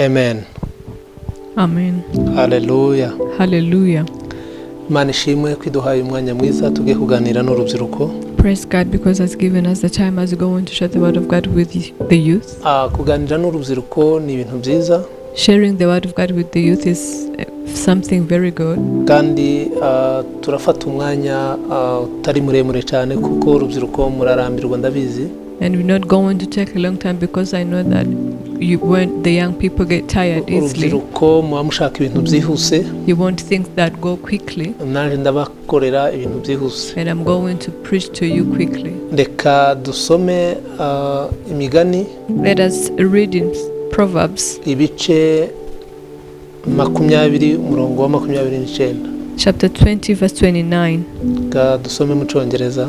Amen. Amen. Haleluya. Hallelujah. Imana ishimwe ko iduhaye umwanya mwiza tugiye kuganira n'urubyiruko. Praise God because has given us the time as we go on to share the word of God with the youth. Kuganira n'urubyiruko ni ibintu byiza. Sharing the word of God with the youth is something very good. Kandi turafata umwanya utari muremure cyane kuko urubyiruko murarambirwa, ndabizi. And we're not going to take a long time because I know that when the young people get tired easily, Urubyiruko muba mushaka ibintu byihuse. You want things that go quickly. Nanjye ndabakorera ibintu byihuse. And I'm going to preach to you quickly. Reka dusome Imigani, Let us read in Proverbs ibice 20, umurongo wa 29. Chapter 20, verse 29. Reka dusome mu Cyongereza.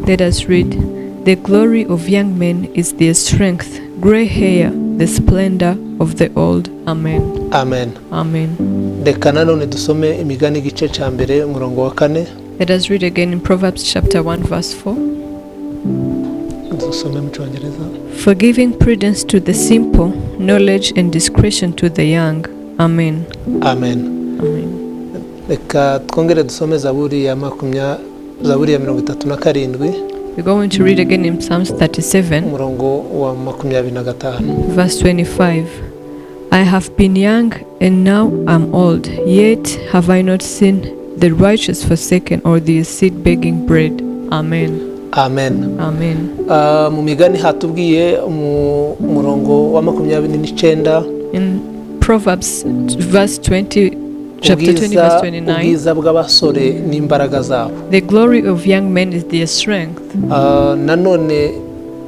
Let us read. The glory of young men is their strength, gray hair, the splendor of the old. Amen. Amen. Amen. Reka nanone dusome Imigani igice cya mbere, umurongo wa 4. Let us read again in Proverbs chapter 1, verse 4. Dusome mu Cyongereza. For giving prudence to the simple, knowledge and discretion to the young. Amen. Amen. Amen. Reka twongere dusome Zaburi ya 37, We're going to read again in Psalms 37, umurongo wa 25. Verse 25. I have been young and now I'm old, yet have I not seen the righteous forsaken or their seed begging bread. Amen. Amen. Amen. Mu Migani hatubwiye mu murongo wa 29, In Proverbs verse 20, chapter 20, ubwiza verse 29, ubwiza bw'abasore n'imbaraga zabo. The glory of young men is their strength, Nanone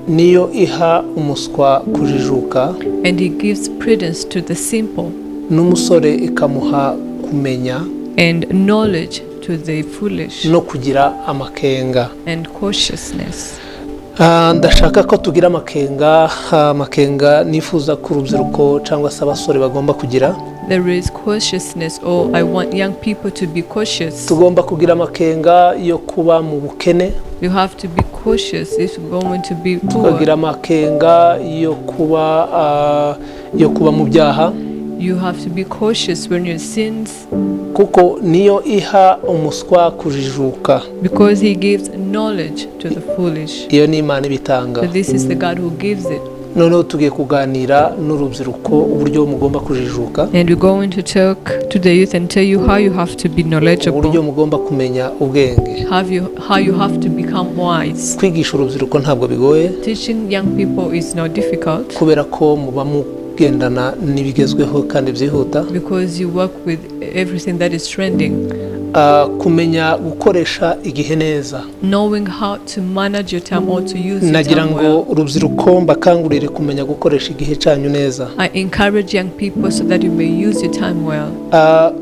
niyo iha umuswa kujijuka, and he gives prudence to the simple, n'umusore ikamuha kumenya and knowledge to the foolish, no kugira amakenga. And cautiousness. Ndashaka ko tugira amakenga. Amakenga nifuza ko urubyiruko cyangwa se abasore bagomba kugira. There is cautiousness, or I want young people to be cautious. Tugomba kugira amakenga yo kuba mu bukene. You have to be cautious if you're going to be poor. Tukagira amakenga yo kuba mu byaha. You have to be cautious when your sins, Kuko niyo iha umuswa kujijuka. Because he gives knowledge to the foolish. Iyo ni Imana ibitanga. So this is the God who gives it. Noneho tugiye kuganira n'urubyiruko uburyo mugomba kujijuka, And we're going to talk to the youth and tell you how you have to be knowledgeable, uburyo mugomba kumenya ubwenge. How you have to become wise. Kwigisha urubyiruko ntabwo bigoye, Teaching young people is not difficult kubera ko muba mugendana n'ibigezweho kandi byihuta. Because you work with everything that is trending. Kumenya gukoresha igihe neza. Knowing how to manage your time or to use your Nagira time ngo well. urubyiruko mbakangurire kumenya gukoresha igihe cyanyu neza. I encourage young people so that you may use your time well.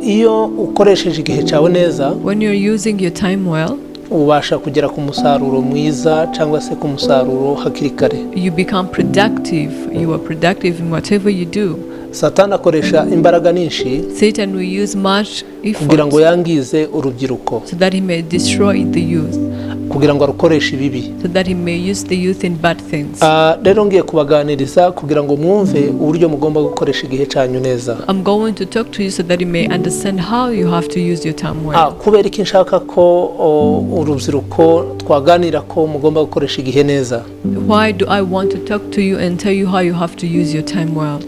Iyo ukoresheje igihe cyawe neza, When you're using your time well, ubasha kugera ku musaruro mwiza cyangwa se ku musaruro hakiri kare. You become productive. You are productive in whatever you do. Satani akoresha imbaraga nyinshi Satan will use much kugira ngo effort yangize urubyiruko, so that he may destroy the youth, kugira ngo arukoreshe ibibi. So that he may use the youth in bad things. Rero ngiye kubaganiriza kugira ngo mwumve uburyo mugomba gukoresha igihe cyanyu neza. I'm going to talk to you so that you may understand how you have to use your time well. Kubera iki nshaka ko urubyiruko twaganira ko mugomba gukoresha igihe neza? Why do I want to talk to you and tell you how you have to use your time well?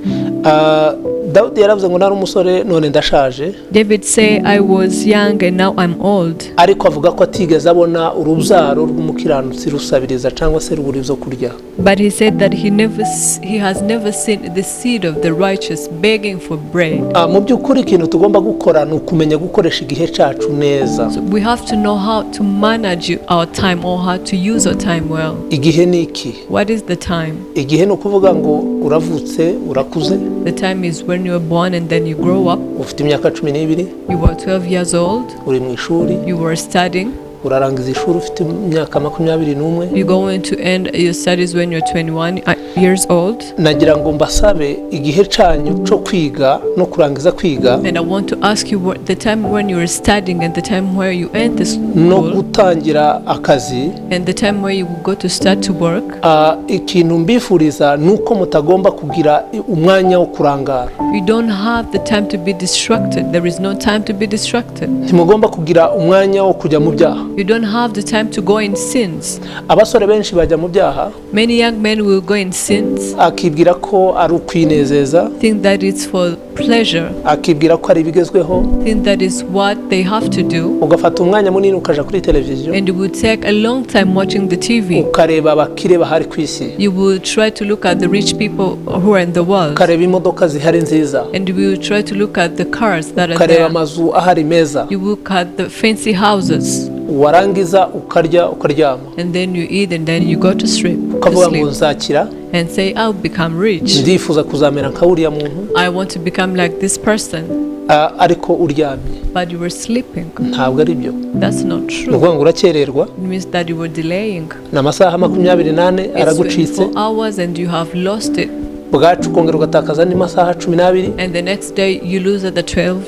Dawudi yaravuze ngo nari umusore none ndashaje. David said, "I was young and now I'm old." Ariko avuga ko atigeze abona urubyaro rw'umukiranutsi rusabiriza cyangwa se rubura ibyo kurya. But he said that he has never seen the seed of the righteous begging for bread. Mu by'ukuri ikintu tugomba gukora ni ukumenya gukoresha igihe cyacu neza. So we have to know how to manage our time or how to use our time well. Igihe ni iki? What is the time? Igihe ni ukuvuga ngo uravutse, urakuze, The time is when you're born and then you grow up. Ufite imyaka 12, You were 12 years old. Uri mu ishuri, You were studying. Urarangiza ishuri ufite imyaka 21. You're going to end your studies when you're 21 years old. Nagira ngo mbasabe igihe cyanyu cyo kwiga no kurangiza kwiga And I want to ask you what the time when you are studying and the time where you end the no school gutangira akazi. And the time where you will go to start to work. Ikintu mbifuriza ni uko mutagomba kugira umwanya wo kurangara. You don't have the time to be distracted. There is no time to be distracted. Ntimugomba kugira umwanya wo kujya mu byaha. You don't have the time to go in sins. Abasore benshi bajya mu byaha, Many young men will go in sins, akibwira ko ari ukwinezeza, think that it's for pleasure, akibwira ko ari ibigezweho. Think that is what they have to do. Ugafata umwanya munini ukaja kuri televiziyo, And you will take a long time watching the TV. Ukareba abakire bahari ku isi, You will try to look at the rich people who are in the world. Ukareba imodoka zihari nziza, And you will try to look at the cars that are ukareba there. Amazu ahari meza. You look at the fancy houses. Warangiza ukarya ukaryama, And then you eat and then you go to sleep. To ukavuga ngo sleep nzakira, and say, "I'll become rich. Ndifuza kuzamera nka uriya muntu. I want to become like this person." Ariko uryamye. But you were sleeping. Ntabwo ari byo. That's not Ni true. ukuvuga ngo urakererwa. It means that you were delaying. Ni amasaha 24 It's aragucitse. 24 hours and you have lost it. Bwacu ukongera ugatakaza andi masaha 12. And the next day you lose at the 12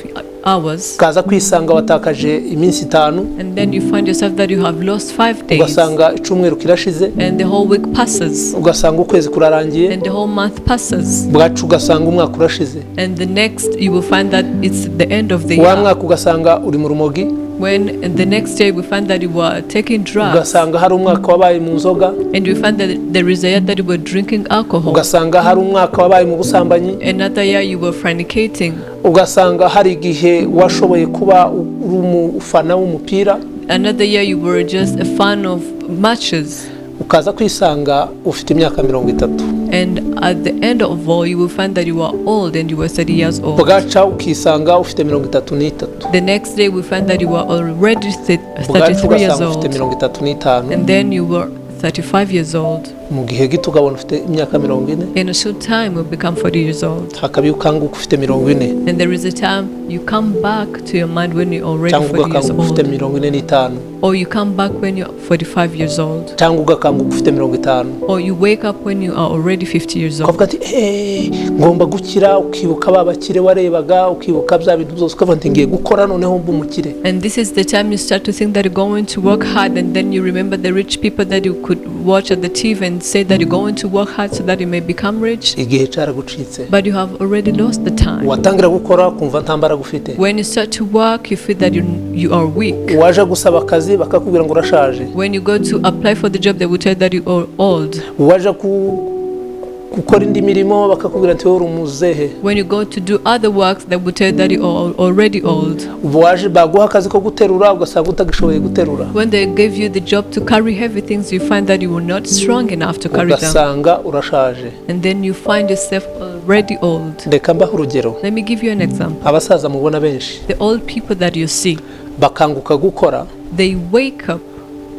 hours. Ukaza kwisanga watakaje iminsi 5. And then you find yourself that you have lost 5 days. Ugasanga icyumweru kirashize. And the whole week passes. Ugasanga ukwezi kurarangiye. And the whole month passes. Bwacu ugasanga umwaka urashize. And the next you will find that it's the end of the Wa year. mwaka ugasanga uri mu rumogi. When and the next day we find that you were taking drugs. Ugasanga hari umwaka wabaye mu nzoga. And you find that there is a year that you were drinking alcohol. Ugasanga hari umwaka wabaye mu busambanyi. Another year you were fornicating. Ugasanga hari igihe washoboye kuba uri umufana w'umupira. Another year you were just a fan of matches. Ukaza kwisanga ufite imyaka 30. And at the end of all, you will find that you are old and you were 30 years old. Bwaca ukisanga ufite 33. The next day, we find that you are already Bwaca 33 years ugasanga ufite old. 35. And then you were 35 years old. Mu gihe gito ukabona ufite imyaka 40. In a short time, you become 40 years old. Hakaba iyo ukanguka ufite 40. And there is a time you come back to your mind when you're already Cyangwa 40 years ugakanguka ufite old. 45. Or you come back when you're 45 years old. Cyangwa ugakanguka ufite 50. Or you wake up when you are already 50 years old. Ukavuga ati "Eh, ngomba gukira," ukibuka ba bakire warebaga, ukibuka bya bintu byose, ukavuga ati ngiye gukora noneho mba umukire. And this is the time you start to think that you're going to work hard, and then you remember the rich people that you could watch at the TV and say that you're going to work hard so that you may become rich. Igihe cyaragucitse. But you have already lost the time. Watangira gukora ukumva nta mbaraga ufite. When you start to work, you feel that you are weak. Waje gusaba akazi bakakubwira ngo urashaje. When you go to apply for the job, they will tell you that you are old. Waje gukora indi mirimo bakakubwira ati wowe uri umuzehe. When you go to do other works, they will tell you that you are already old. Waje baguha akazi ko guterura ugasanga utagishoboye guterura. When they give you the job to carry heavy things, you find that you were not strong enough to carry them. Ugasanga urashaje. And then you find yourself already old. Reka mbahe urugero. Let me give you an example. Abasaza mubona benshi The old people that you see, bakanguka gukora they wake up,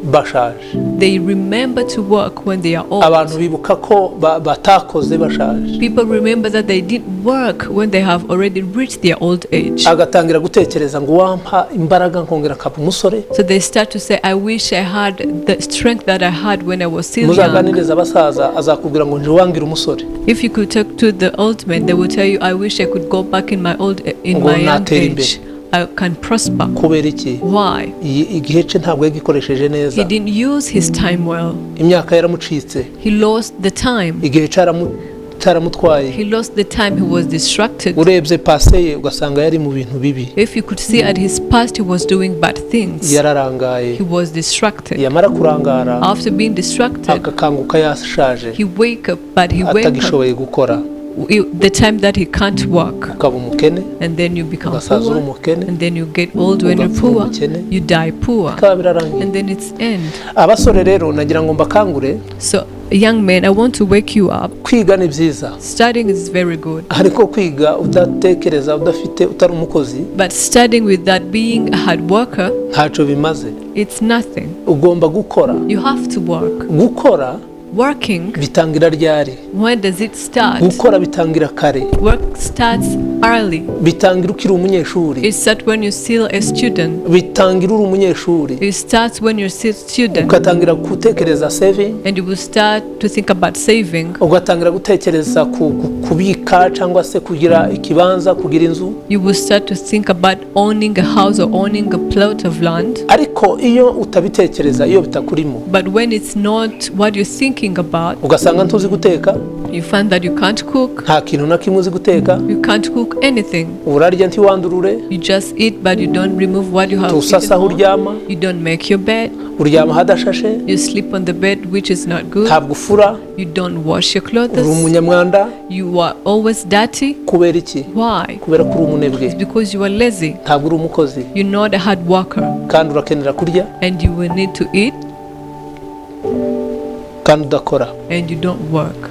bashaje. They remember to work when they are Abantu old. Bibuka ko batakoze bashaje. People remember that they didn't work when they have already reached their old age. Agatangira gutekereza ngo wampa imbaraga nkongera nkaba umusore. So they start to say, "I wish I had the strength that I had when I was still young." Muzaganiriza abasaza azakubwira ngo nje wangira umusore. If you could talk to the old men, they will tell you, "I wish I could go back in Ngo my young natera age. I can prosper." Kubera iki? Why? Igihe cye ntabwo yagikoresheje neza. He didn't use his time well. Imyaka yaramucitse. He lost the time. Igihe cyaramutwaye. He lost the time. He was distracted. Urebye passé ye ugasanga yari mu bintu bibi. If you could see at his past, he was doing bad things. Yararangaye. He was distracted. Yamara kurangara, After being distracted, akakanguka yashaje, he wake up, but he wake up atagishoboye gukora. The time that he can't work. Ukaba umukene. And then you become Ugasaza uri poor, umukene. And then you get old when you're Ugapfa poor, umukene. You die poor, Bikaba birarangiye. And then it's end. Abasore rero nagira ngo mbakangure. So, young men, I want to wake you up. Kwiga ni byiza. Studying is very good, Ariko kwiga udatekereza udafite utari umukozi, but studying without being a hard worker, ntacyo bimaze. It's nothing. Ugomba gukora. You have to work. Gukora Working, bitangira ryari? When does it start? Gukora bitangira kare. Work starts early. Bitangira ukiri umunyeshuri. It starts when you're still a student. Bitangira uri umunyeshuri. It starts when you're still student. Ugatangira gutekereza saving. And you will start to think about saving. Ugatangira gutekereza kubika cyangwa se kugira ikibanza, kugira inzu. You will start to think about owning a house or owning a plot of land. Ariko iyo utabitekereza, iyo bitakurimo, But when it's not what you're thinking about, ugasanga ntuzi guteka. You find that you can't cook. Nta kintu na kimwe uzi guteka. You can't cook anything. Urarya ntiwandurure. You just eat, but you don't remove what you have Ntusasa eaten aho on. uryama. You don't make your bed. Uryama ahadashashe. You sleep on the bed, which is not good. Ntabwo ufura. You don't wash your Uri clothes. umunyamwanda. You are always dirty. Kubera iki? Why? Kubera ko uri umunebwe. Because you are lazy. Ntabwo uri umukozi. You're not a hard worker. Kandi urakenera kurya. And you will need to eat, Kandi udakora. And you don't work.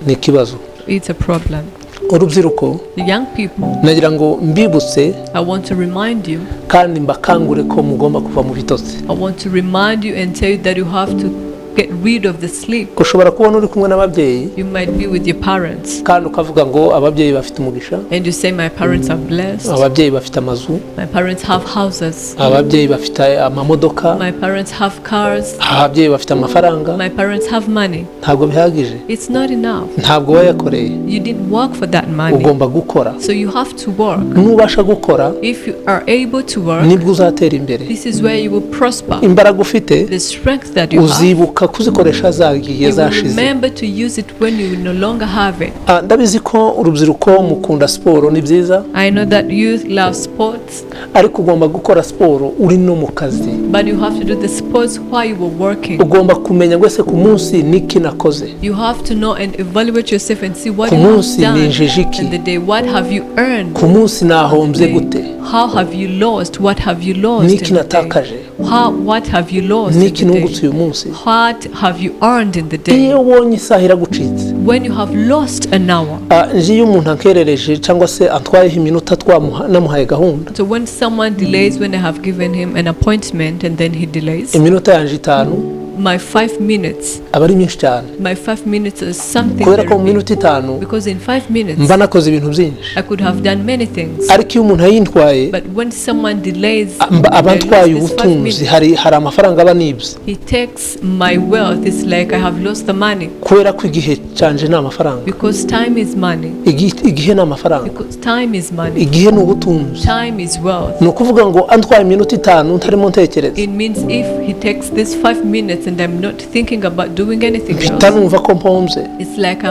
Ni ikibazo. It's a problem. Urubyiruko, The young people, nagira ngo mbibutse I want to remind you, kandi mbakangure ko mugomba kuva mu bitotsi. I want to remind you and tell you that you have to get rid of the sleep. Ushobora kubona uri kumwe n'ababyeyi You might be with your parents kandi ukavuga ngo ababyeyi bafite umugisha, and you say, "My parents are blessed, ababyeyi bafite amazu, my parents have houses, ababyeyi bafite amamodoka, my parents have cars, ababyeyi bafite amafaranga." my parents have money." Ntabwo bihagije. It's not enough. Ntabwo wayakoreye. You didn't work for that money. Ugomba gukora. So you have to work. Nubasha gukora, If you are able to work, nibwo uzatera imbere. This is where you will prosper. Imbaraga ufite, The strength that you have, uzibuka kuzikoresha zagiye, you will zashize. Remember to use it when you no longer have it. Ah, ndabizi ko urubyiruko mukunda siporo, ni byiza. I know that youth love sports, Ariko ugomba gukora siporo uri no mu kazi. But you have to do the sports while you were working. Ugomba kumenya ngo ese ku munsi niki nakoze? You have to know and evaluate yourself and see what Ku you have munsi done ninjije iki? in the day. What have you earned? Ku munsi nahombye Day? gute? How have you lost? What have you lost Niki in the day? natakaje? What have you lost in Niki the nungutse day? uyu munsi? What have you earned in the day? Iyo ubonye isaha iragucitse. When you have lost an hour. Ah, nje iyo umuntu ankerereje cyangwa se antwayeho iminota namuhaye gahunda, So when someone delays when I have given him an appointment and then he delays, iminota yanje 5 my 5 minutes, aba ari myinshi cyane, my 5 minutes is something kubera ko very mu big. minota 5 Because in 5 minutes, mba nakoze ibintu byinshi. I could have done many things. Ariko iyo umuntu ayintwaye, But when someone delays, aba they antwaye lose this 5 ubutunzi. Minutes. Hari amafaranga aba nibye. He takes my wealth. It's like I have lost the money Kubera ko igihe cyanje ni amafaranga. Because time is money. Igihe ni amafaranga. Because time is money. Igihe ni ubutunzi. Time is wealth. Ni ukuvuga ngo antwaye iminota 5 ntarimo ntekereza, It means if he takes this 5 minutes and I'm not thinking about doing anything mpita else, numva ko mpombye. It's like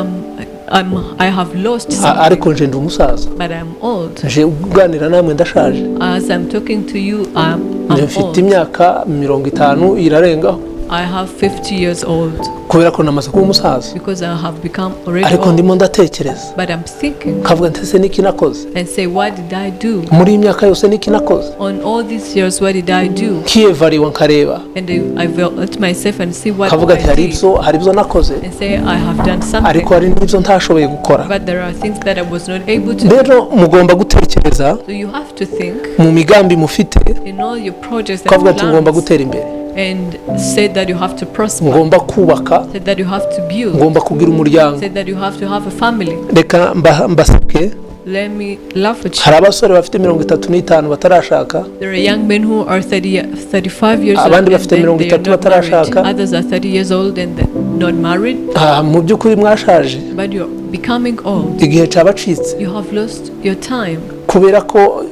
I have lost something, Ariko nje ndi umusaza. But I'm old. Nje kuganira namwe ndashaje. As I'm talking to you, I'm Mfite old. imyaka 50 irarengaho. I have 50 years old Kubera ko namaze kuba umusaza, because I have become already ariko old. ndimo ndatekereza, But I'm thinking nkavuga nti ese niki nakoze and say, "What did I do? muri iyi myaka yose? Niki nakoze?" On all these years, what did I do?" Nkiyevariwa nkareba, And I evaluate myself and see what nkavuga I ati hari did ibyo, hari ibyo nakoze, and say, "I have done something." ariko hari n'ibyo ntashoboye gukora. But there are things that I was not able to do. Rero mugomba gutekereza So you have to think mu migambi mufite, in all your projects ukavuga and ati ngomba plans gutera imbere, and say that you have to prosper, ngomba kubaka, say that you have to build, ngomba kugira umuryango. Say that you have to have a family. Reka mbaseke. Let me laugh at you. Hari abasore bafite 35 batarashaka. There are young men who are 30, 35 years old Abandi and bafite then mirongo they are itatu not married. batarashaka. Others are 30 years old and they're not married, Ah, mu by'ukuri mwashaje. But you're becoming old. Igihe cyabacitse. You have lost your time Kubera ko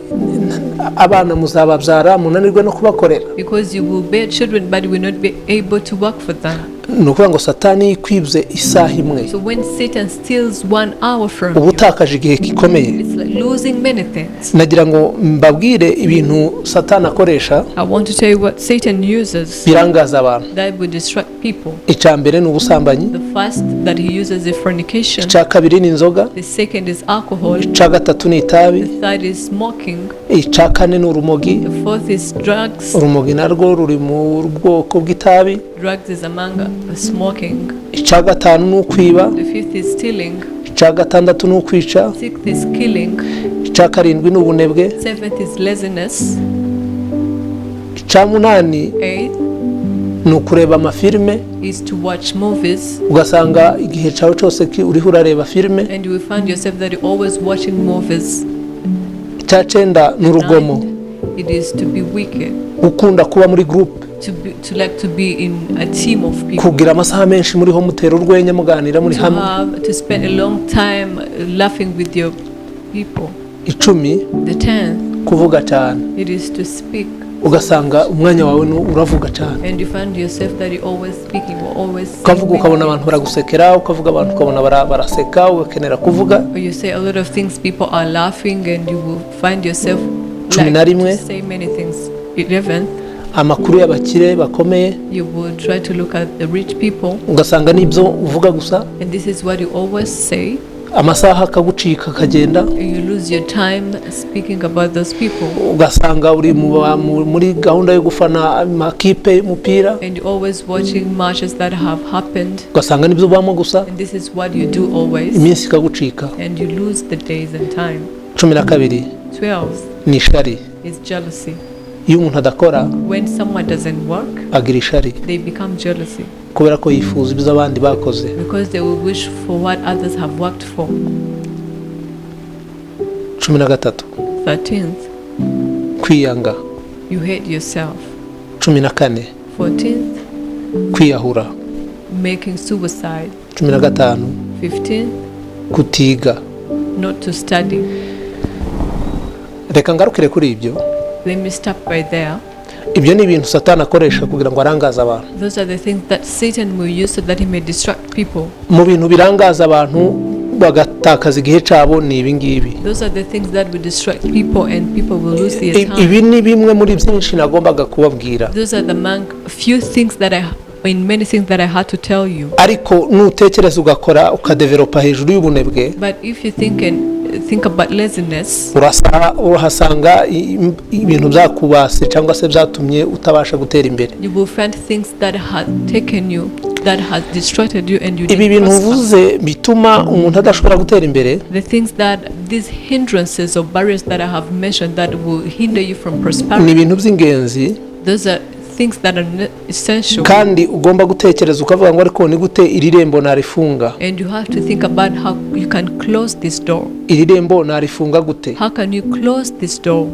abana muzababyara munanirwe no kubakorera. Because you will bear children but you will not be able to work for them. Ni ukuvuga ngo satani yikwibye isaha imwe, So when Satan steals one hour from uba you, utakaje igihe gikomeye. It's like losing many things. Nagira ngo mbabwire ibintu satani akoresha I want to tell you what Satan uses birangaza abantu. That will distract people. Icya mbere ni ubusambanyi. The first that he uses is fornication. Icya kabiri ni inzoga. The second is alcohol. Icya gatatu ni itabi. The third is smoking. Icya kane ni urumogi. The fourth is drugs. Urumogi narwo ruri mu bwoko bw'itabi. Drugs is among smoking. Icya gatanu ni ukwiba. The fifth is stealing. Icya gatandatu ni ukwica. Sixth is killing. Icya karindwi ni ubunebwe. Seventh is laziness. Icya munani Eighth Ni ukureba amafilime. Is to watch movies. Ugasanga igihe cyawe cyose uriho urareba filime. And you will find yourself that you're always watching movies. Icya cyenda ni urugomo. Ninth, it is to be wicked. Gukunda kuba muri groupe. To like to be in a team of people. Kugira amasaha menshi muriho mutera urwenya, muganira muri To hamwe. have to spend a long time laughing with your people. 10. The 10th, Kuvuga cyane. it is to speak. Ugasanga umwanya wawe uravuga cyane. And you find yourself that you're always speaking or always saying Ukavuga many ukabona abantu things. baragusekera, ukavuga abantu ukabona baraseka, ugakenera kuvuga. Or you say a lot of things, people are laughing, and you will find yourself Cumi na like rimwe. to say many things. 11th, Amakuru y'abakire bakomeye. you will try to look at the rich people, Ugasanga n'ibyo uvuga gusa. And this is what you always say. Amasaha akagucika akagenda. You lose your time speaking about those people, Ugasanga uri muri gahunda yo gufana amakipe y'umupira. And you're always watching matches that have happened, Ugasanga nibyo ubamo gusa. And this is what you do always, Iminsi ikagucika. And you lose the days and time. 12. 12 Ni ishari. Is jealousy. Iyo umuntu adakora, When someone doesn't work, agira ishari, they become jealousy kubera ko yifuza ibyo abandi bakoze. Because they will wish for what others have worked for. 13. 13th, Kwiyanga. You hate yourself. 14. 14th, Kwiyahura. Making suicide. 15. 15th, Kutiga. Not to study. Reka ngarukire kuri ibyo. Let me stop right there. Ibyo ni ibintu Satani akoresha kugira ngo arangaze abantu. Those are the things that Satan will use so that he may distract people. Mu bintu birangaza abantu bagatakaza igihe cyabo ni ibi ngibi. Those are the things that will distract people and people will lose their time. Ibi ni bimwe muri byinshi nagombaga kubabwira. Those are the among few things that I, in many things that I had to tell you. Ariko nutekereza ugakora ukadevelopa hejuru y'ubunebwe, But if you think and think about laziness, urahasanga ibintu byakubase cyangwa se byatumye utabasha gutera imbere. You will find things that had taken you, that has distracted you, and you Ibi didn't bintu prosper. uvuze bituma umuntu adashobora gutera imbere, The things that these hindrances or barriers that I have mentioned that will hinder you from ni prospering, ibintu by'ingenzi, those are things that are essential. kandi ugomba gutekereza ukavuga ngo ariko ni gute iri rembo narifunga? And you have to think about how you can close this door. Iri rembo narifunga gute? How can you close this door?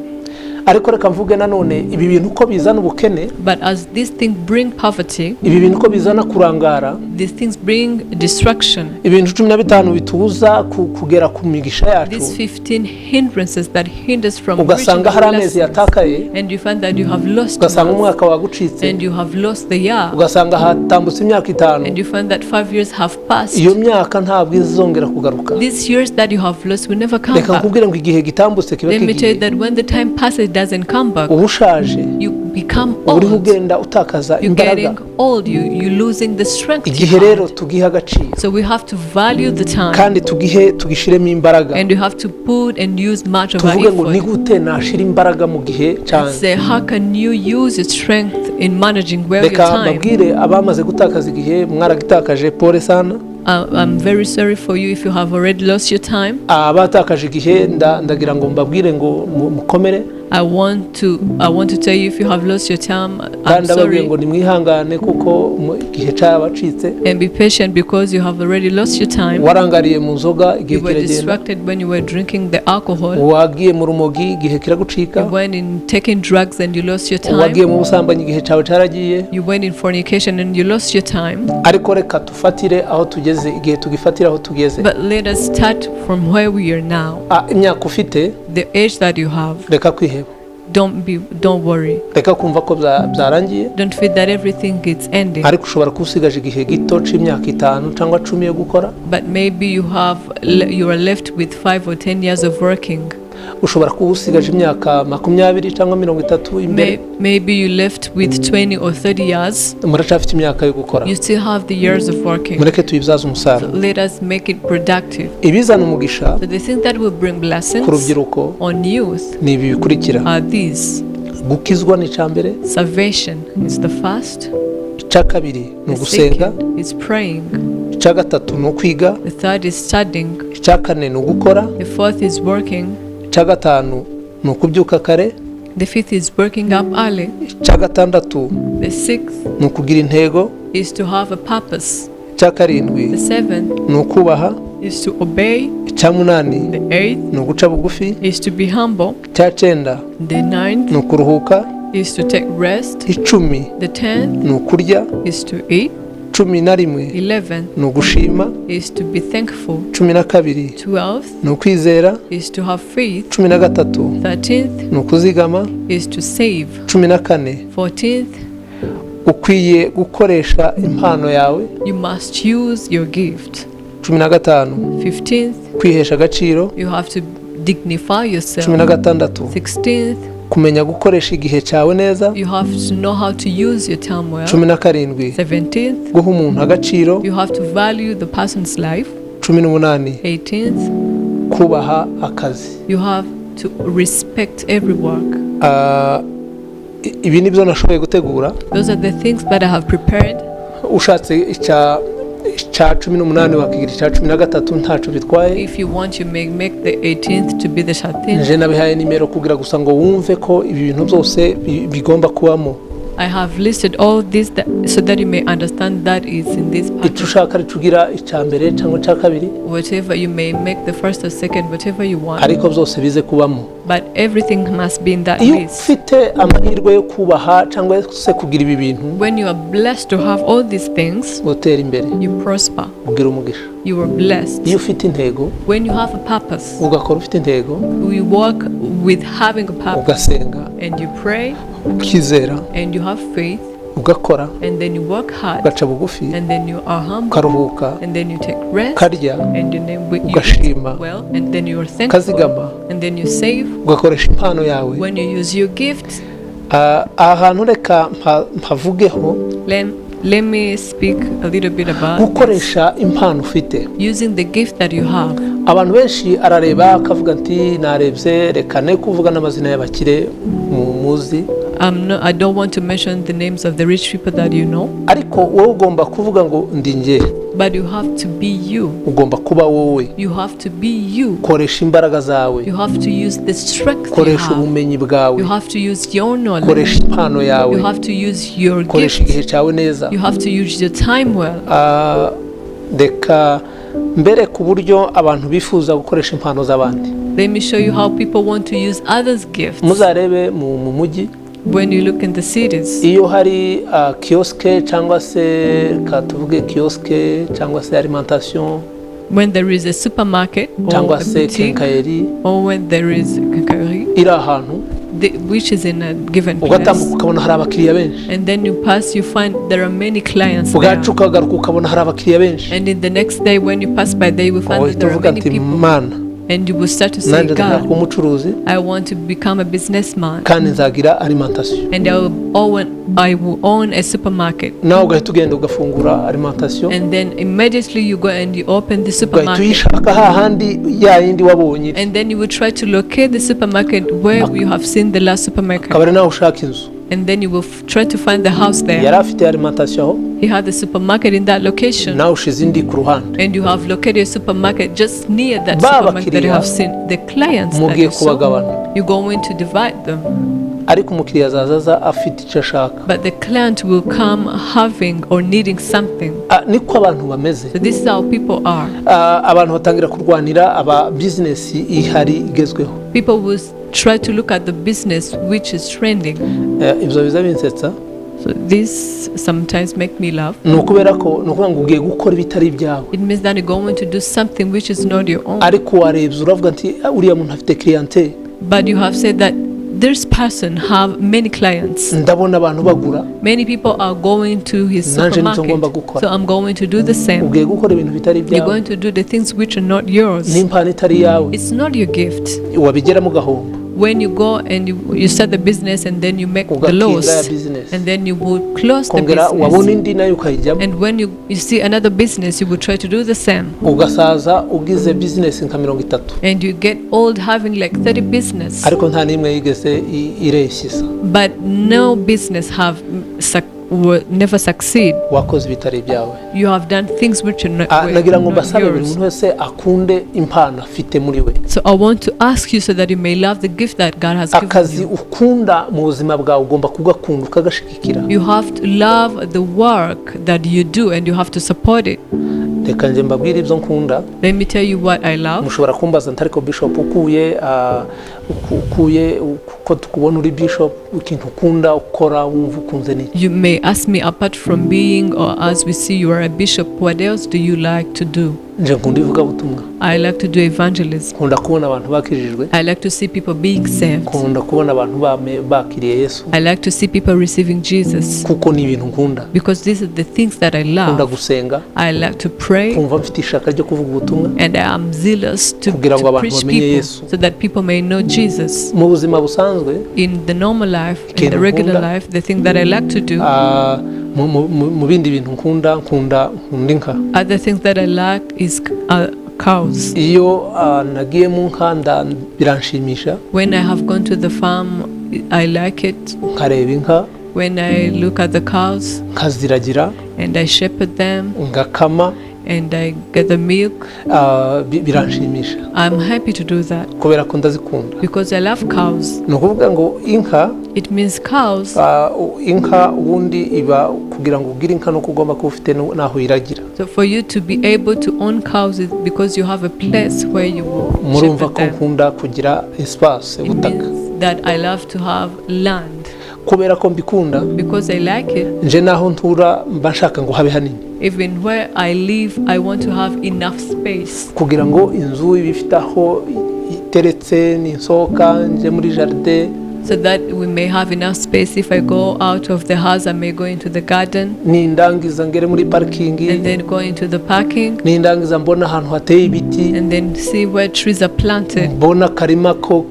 Ariko reka mvuge nanone ibi bintu uko bizana ubukene, But as these things bring poverty, ibi bintu uko bizana kurangara, these things bring destruction. ibintu 15 bitubuza kugera ku migisha yacu, These 15 hindrances that hinders from reaching ugasanga the hari amezi blessings. yatakaye, And you find that you have lost ugasanga months, umwaka wagucitse, and you have lost the year, ugasanga hatambutse imyaka 5. And you find that 5 years have passed. Iyo myaka ntabwo izongera kugaruka. These years that you have lost will never come Reka back. nkubwire ngo igihe gitambutse kiba Let me tell you kigiye. that when the time passes, it doesn't come back. Uba ushaje. You become Uba uriho old. ugenda utakaza You're imbaraga. getting old. You're losing the strength you Igihe rero had. tugihe agaciro, So we have to value the time. kandi tugihe tugishyiremo imbaraga. And you have to put and use much of our Tuvuge ngo ni effort. gute nashira imbaraga mu gihe cyanjye? Say, how can you use your strength in managing well your Reka time? mbabwire abamaze gutakaza igihe, mwaragitakaje, pole sana. I'm very sorry for you if you have already lost your time. Abatakaje igihe ndagira ngo mbabwire ngo mukomere. I want to tell you, if you have lost your time, I'm Kandi ndababwiye sorry. ngo nimwihangane kuko igihe cyabacitse. And be patient because you have already lost your time. Warangariye mu nzoga, igihe You were kiragenda. distracted when you were drinking the alcohol. Wagiye mu rumogi, igihe kiragucika. You went in taking drugs and you lost your Wagiye time. mu busambanyi, igihe cyawe cyaragiye. You went in fornication and you lost your time. Ariko reka tufatire aho tugeze, igihe tugifatire aho tugeze. But let us start from where we are now. Ah, imyaka ufite, The age that you have. reka kwiheba. Don't worry. Reka kumva ko byarangiye. Don't feel that everything is ending. Ariko ushobora kuba usigaje igihe gito c'imyaka 5 cyangwa 10 yo gukora. But maybe you are left with 5 or 10 years of working. Ushobora kuba usigaje imyaka 20 cyangwa 30 imbere. Maybe you left with 20 or 30 years. Muracyafite imyaka yo gukora. You still have the years of working. Mureke tuyibyaze umusaruro. Let us make it productive. Ibizana umugisha So the things that will bring blessings ku rubyiruko on youth ni ibi bikurikira: are these. gukizwa ni icya mbere. Salvation is the first. Icya kabiri ni The ugusenga. second is praying. Icya gatatu ni ukwiga. The third is studying. Icya kane ni ugukora. The fourth is working. Icya gatanu ni ukubyuka kare. The fifth is waking up early. Icya gatandatu The sixth ni ukugira intego. is to have a purpose. Icya karindwi The seventh ni ukubaha. is to obey. Icya munani The eighth ni uguca bugufi. is to be humble. Icya cyenda The ninth ni ukuruhuka. is to take rest. 10 The 10th ni ukurya. is to eat. 11 11th ni ugushima. is to be thankful. 12 12th ni ukwizera. is to have faith. 13 13th ni ukuzigama. is to save. 14 14th, ukwiye gukoresha impano yawe. you must use your gift. 15 15th, kwihesha agaciro. you have to dignify yourself. 16 16th, kumenya gukoresha igihe cyawe neza. you have to know how to use your time well. 17 17th, guha umuntu agaciro. you have to value the person's life. 18 18th, kubaha akazi. you have to respect every work. Ah, ibi ni byo nashoboye gutegura. Those are the things that I have prepared. Ushatse icya 18 wakigira icya 13, ntacyo bitwaye. If you want, you may make the 18th to be the 13th. Nje nabihaye nimero kugira gusa ngo wumve ko ibi bintu byose bigomba kubamo. I have listed all this so that you may understand that is in this Icyo pattern. ushaka aricyo ugira icya mbere cyangwa icya kabiri. Whatever you may make the first or second, whatever you want. Ariko byose bize kubamo. But everything must be in that Iyo list. ufite amahirwe yo kubaha cyangwa se kugira ibi bintu, When you are blessed to have all these things, utera imbere, you prosper. ugira umugisha. You are blessed. Iyo ufite intego, When you have a purpose, ugakora ufite intego, we work with having a purpose, ugasenga, and you pray, ukizera, and you have faith, ugakora, and then you work hard, ugaca bugufi, and then you are humble, ukaruhuka, and then you take rest, ukarya, and you then you eat ugashima, well, and then you are thankful, ukazigama, and then you save. Ugakoresha impano yawe. When you use your gift, Ah, aha hantu reka mpavugeho. Let me speak a little bit about this. Gukoresha impano ufite. Using the gift that you have. Abantu benshi arareba akavuga ati narebye, reka ne kuvuga n'amazina y'abakire mu muzi. I don't want to mention the names of the rich people that you know, Ariko wowe ugomba kuvuga ngo ndi njye. But you have to be you. Ugomba kuba wowe. You have to be you. Koresha imbaraga zawe. You have to use the strength you Koresha have. ubumenyi bwawe. You have to use your knowledge. Koresha impano yawe. You have to use your Koresha gift. Igihe cyawe neza. You have to use your time well. Ah, reka mbere ku buryo abantu bifuza gukoresha impano z'abandi. Let me show you how people want to use others' gifts. Muzarebe mu mujyi. When you look in the cities, Iyo hari kiosque cyangwa se ka tuvuge kiosque cyangwa se alimentation, when there is a supermarket or cyangwa a se boutique, quincaillerie or when there is a quincaillerie, iri ahantu, which is in a given ugatambuka place, ukabona hari abakiriya benshi, and then you pass, you find there are many clients there. Ugaca ukagaruka ukabona hari abakiriya benshi, And in the next day, when you pass by there, you will find that uhita there are uvuga many ati people. Mana, And you will start to say, nanjye ndashaka God, kuba umucuruzi, I want to become a businessman. Kandi nzagira alimentation. And I will own a supermarket. Nawe ugahita ugenda ugafungura alimentation, And then immediately you go and you open the ugahita supermarket. uyishaka hahandi ya yindi wabonye iri. And then you will try to locate the supermarket where you have seen the last supermarket. Akaba ari nawe ushaka inzu. And then you will try to find the house there. Yari afite alimentation aho, He had the supermarket in that location. Nawe ushize indi ku ruhande. And you have located a supermarket just near that Ba supermarket that you bakiriya have seen. The clients that mugiye you saw, kubagabana, you're going to divide them. Ariko umukiriya azaza aza afite icyo ashaka. But the client will come having or needing something. Ah, niko abantu bameze. So this is how people are. Ah, abantu batangira kurwanira aba bizinesi ihari igezweho. People will try to look at the business which is trending. Eh, ibyo biza binsetsa. So this sometimes make me laugh. Ni ukubera ko ni ukuvuga ngo ugiye gukora ibitari ibyawe. It means that you're going to do something which is not your own. Ariko warebye uravuga ati "Ah, uriya muntu afite clientele." But you have said that this person have many clients. Ndabona abantu bagura. Many people are going to his Nanjye nicyo ngomba supermarket. gukora. So I'm going to do the same. Ugiye gukora ibintu bitari You're ibyawe going to do the things which are not yours. n'impano itari iyawe. It's not your gift. Wabigeramo ugahomba. When you go and you start the business and then you make the Ugakinga ya loss business. And then you will close the Kongera wabona business. indi nayo ukayijyamo. And when you see another business, you will try to do the same. Ugasaza ugize bizinesi nka 30. And you get old having like 30 business. Ariko nta n'imwe yigeze ireshyisa. But no business have will never succeed. Wakoze ibitari ibyawe. You have done things which are not, Ah, were nagira ngo not mbasabe buri yours. muntu wese akunde impano afite muri we. So I want to ask you so that you may love the gift that God has given Akazi you. ukunda mu buzima bwawe ugomba kugakunda ukagashigikira. You have to love the work that you do and you have to support it. Reka njye mbabwire ibyo nkunda. Let me tell you what I love. Mushobora kumbaza nti ariko bishop ukuye ukuye uko tukubona uri bishop, ikintu ukunda ukora wumva ukunze ni iki? You may ask me, apart from being, or as we see you are a bishop, what else do you like to do? Nje nkunda ivugabutumwa. I like to do evangelism. Nkunda kubona abantu bakijijwe. I like to see people being saved. Nkunda kubona abantu bakiriye Yesu I like to see people receiving Jesus kuko ni ibintu nkunda. Because these are the things that I Nkunda love. gusenga. I like to pray Kumva mfite ishaka ryo kuvuga ubutumwa and I am zealous kugira to ngo abantu preach bamenye people Yesu. So that people may know Jesus. Mu buzima busanzwe, In the normal life, in ikintu the regular nkunda, life, the thing that I like to do, mu bindi bintu nkunda, nkunda inka. Other things that I like is cows. Iyo nagiye mu nka biranshimisha. When I have gone to the farm, I like it. Nkareba inka, When I look at the cows nkaziragira, and I shepherd them ngakama, and I get the milk, biranshimisha I'm happy to do that kubera ko ndazikunda. Because I love cows. Ni ukuvuga ngo inka, It means cows. Inka ubundi iba kugira ngo ugire inka nuko ugomba kuba ufite n'aho uyiragira. So for you to be able to own cows is because you have a place where you will Murumva shepherd ko them. nkunda kugira espace, It ubutaka. means that I love to have land Kubera ko mbikunda, because I like it. nje n'aho ntura mba nshaka ngo habe hanini Even where I live, I want to have enough space kugira ngo inzu ibe ifite aho iteretse, ninsohoka nje muri jardin, so that we may have enough space. If I go out of the house, I may go into the garden nindangiza ngere muri parking, and then go into the parking nindangiza mbona ahantu hateye ibiti, and then see where trees are planted mbona akarima ko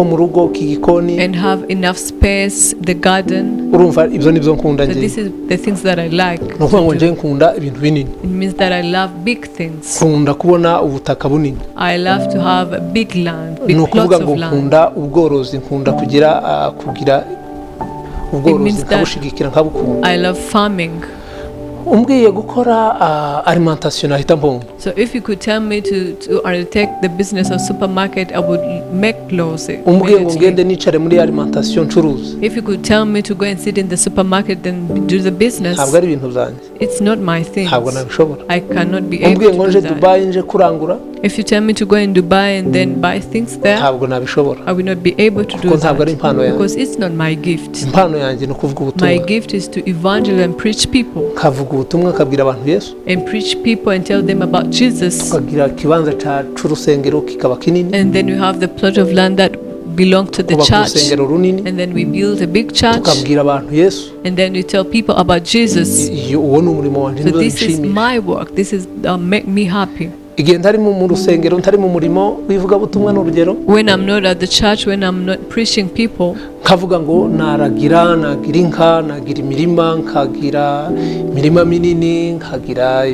mu rugo k'igikoni. And have enough space, the garden. Urumva ibyo nibyo nkunda. So Njye this is the things that I like ni ukuvuga ngo to njye do. nkunda ibintu binini. It means that I love big things. Nkunda kubona ubutaka bunini. I love to have a big land, Ni big ukuvuga plots ngo of land. nkunda ubworozi, nkunda kugira ubworozi, Means that nkabushigikira, nkabukunda. I love farming. Umbwiye gukora alimentation nahita mbonga. So if you could tell me to undertake the business of supermarket, I would make loss Umbwiye ngo immediately. ngende nicare muri alimentation ncuruze, If you could tell me to go and sit in the supermarket and do the business, ntabwo ari ibintu byanjye. It's not my thing. Ntabwo nabishobora. I cannot be able Umbwiye ngo to nje do that. Dubai nje kurangura, If you tell me to go in Dubai and then buy things there, ntabwo nabishobora I will not be able to do kuko ntabwo ari that impano yanjye. Because it's not my gift. Impano yanjye ni ukuvuga My ubutumwa, gift is to evangelize and preach people nkavuga ubutumwa nkabwira abantu Yesu, and preach people and tell them about Jesus. tukagira ikibanza c'urusengero kikaba kinini, And then we have the plot of land that belong to the kubaka church. urusengero runini, And then we build a big church. tukabwira abantu Yesu. And then we tell people about Jesus. Iyo uwo ni umurimo wanjye, So nibyo this is binshimisha. my work. This is make me happy. Igihe ntari mu rusengero, ntari mu murimo w'ivugabutumwa, ni urugero, When I'm not at the church, when I'm not preaching people, nkavuga ngo naragira, nagira inka, nagira imirima, nkagira imirima minini, nkagira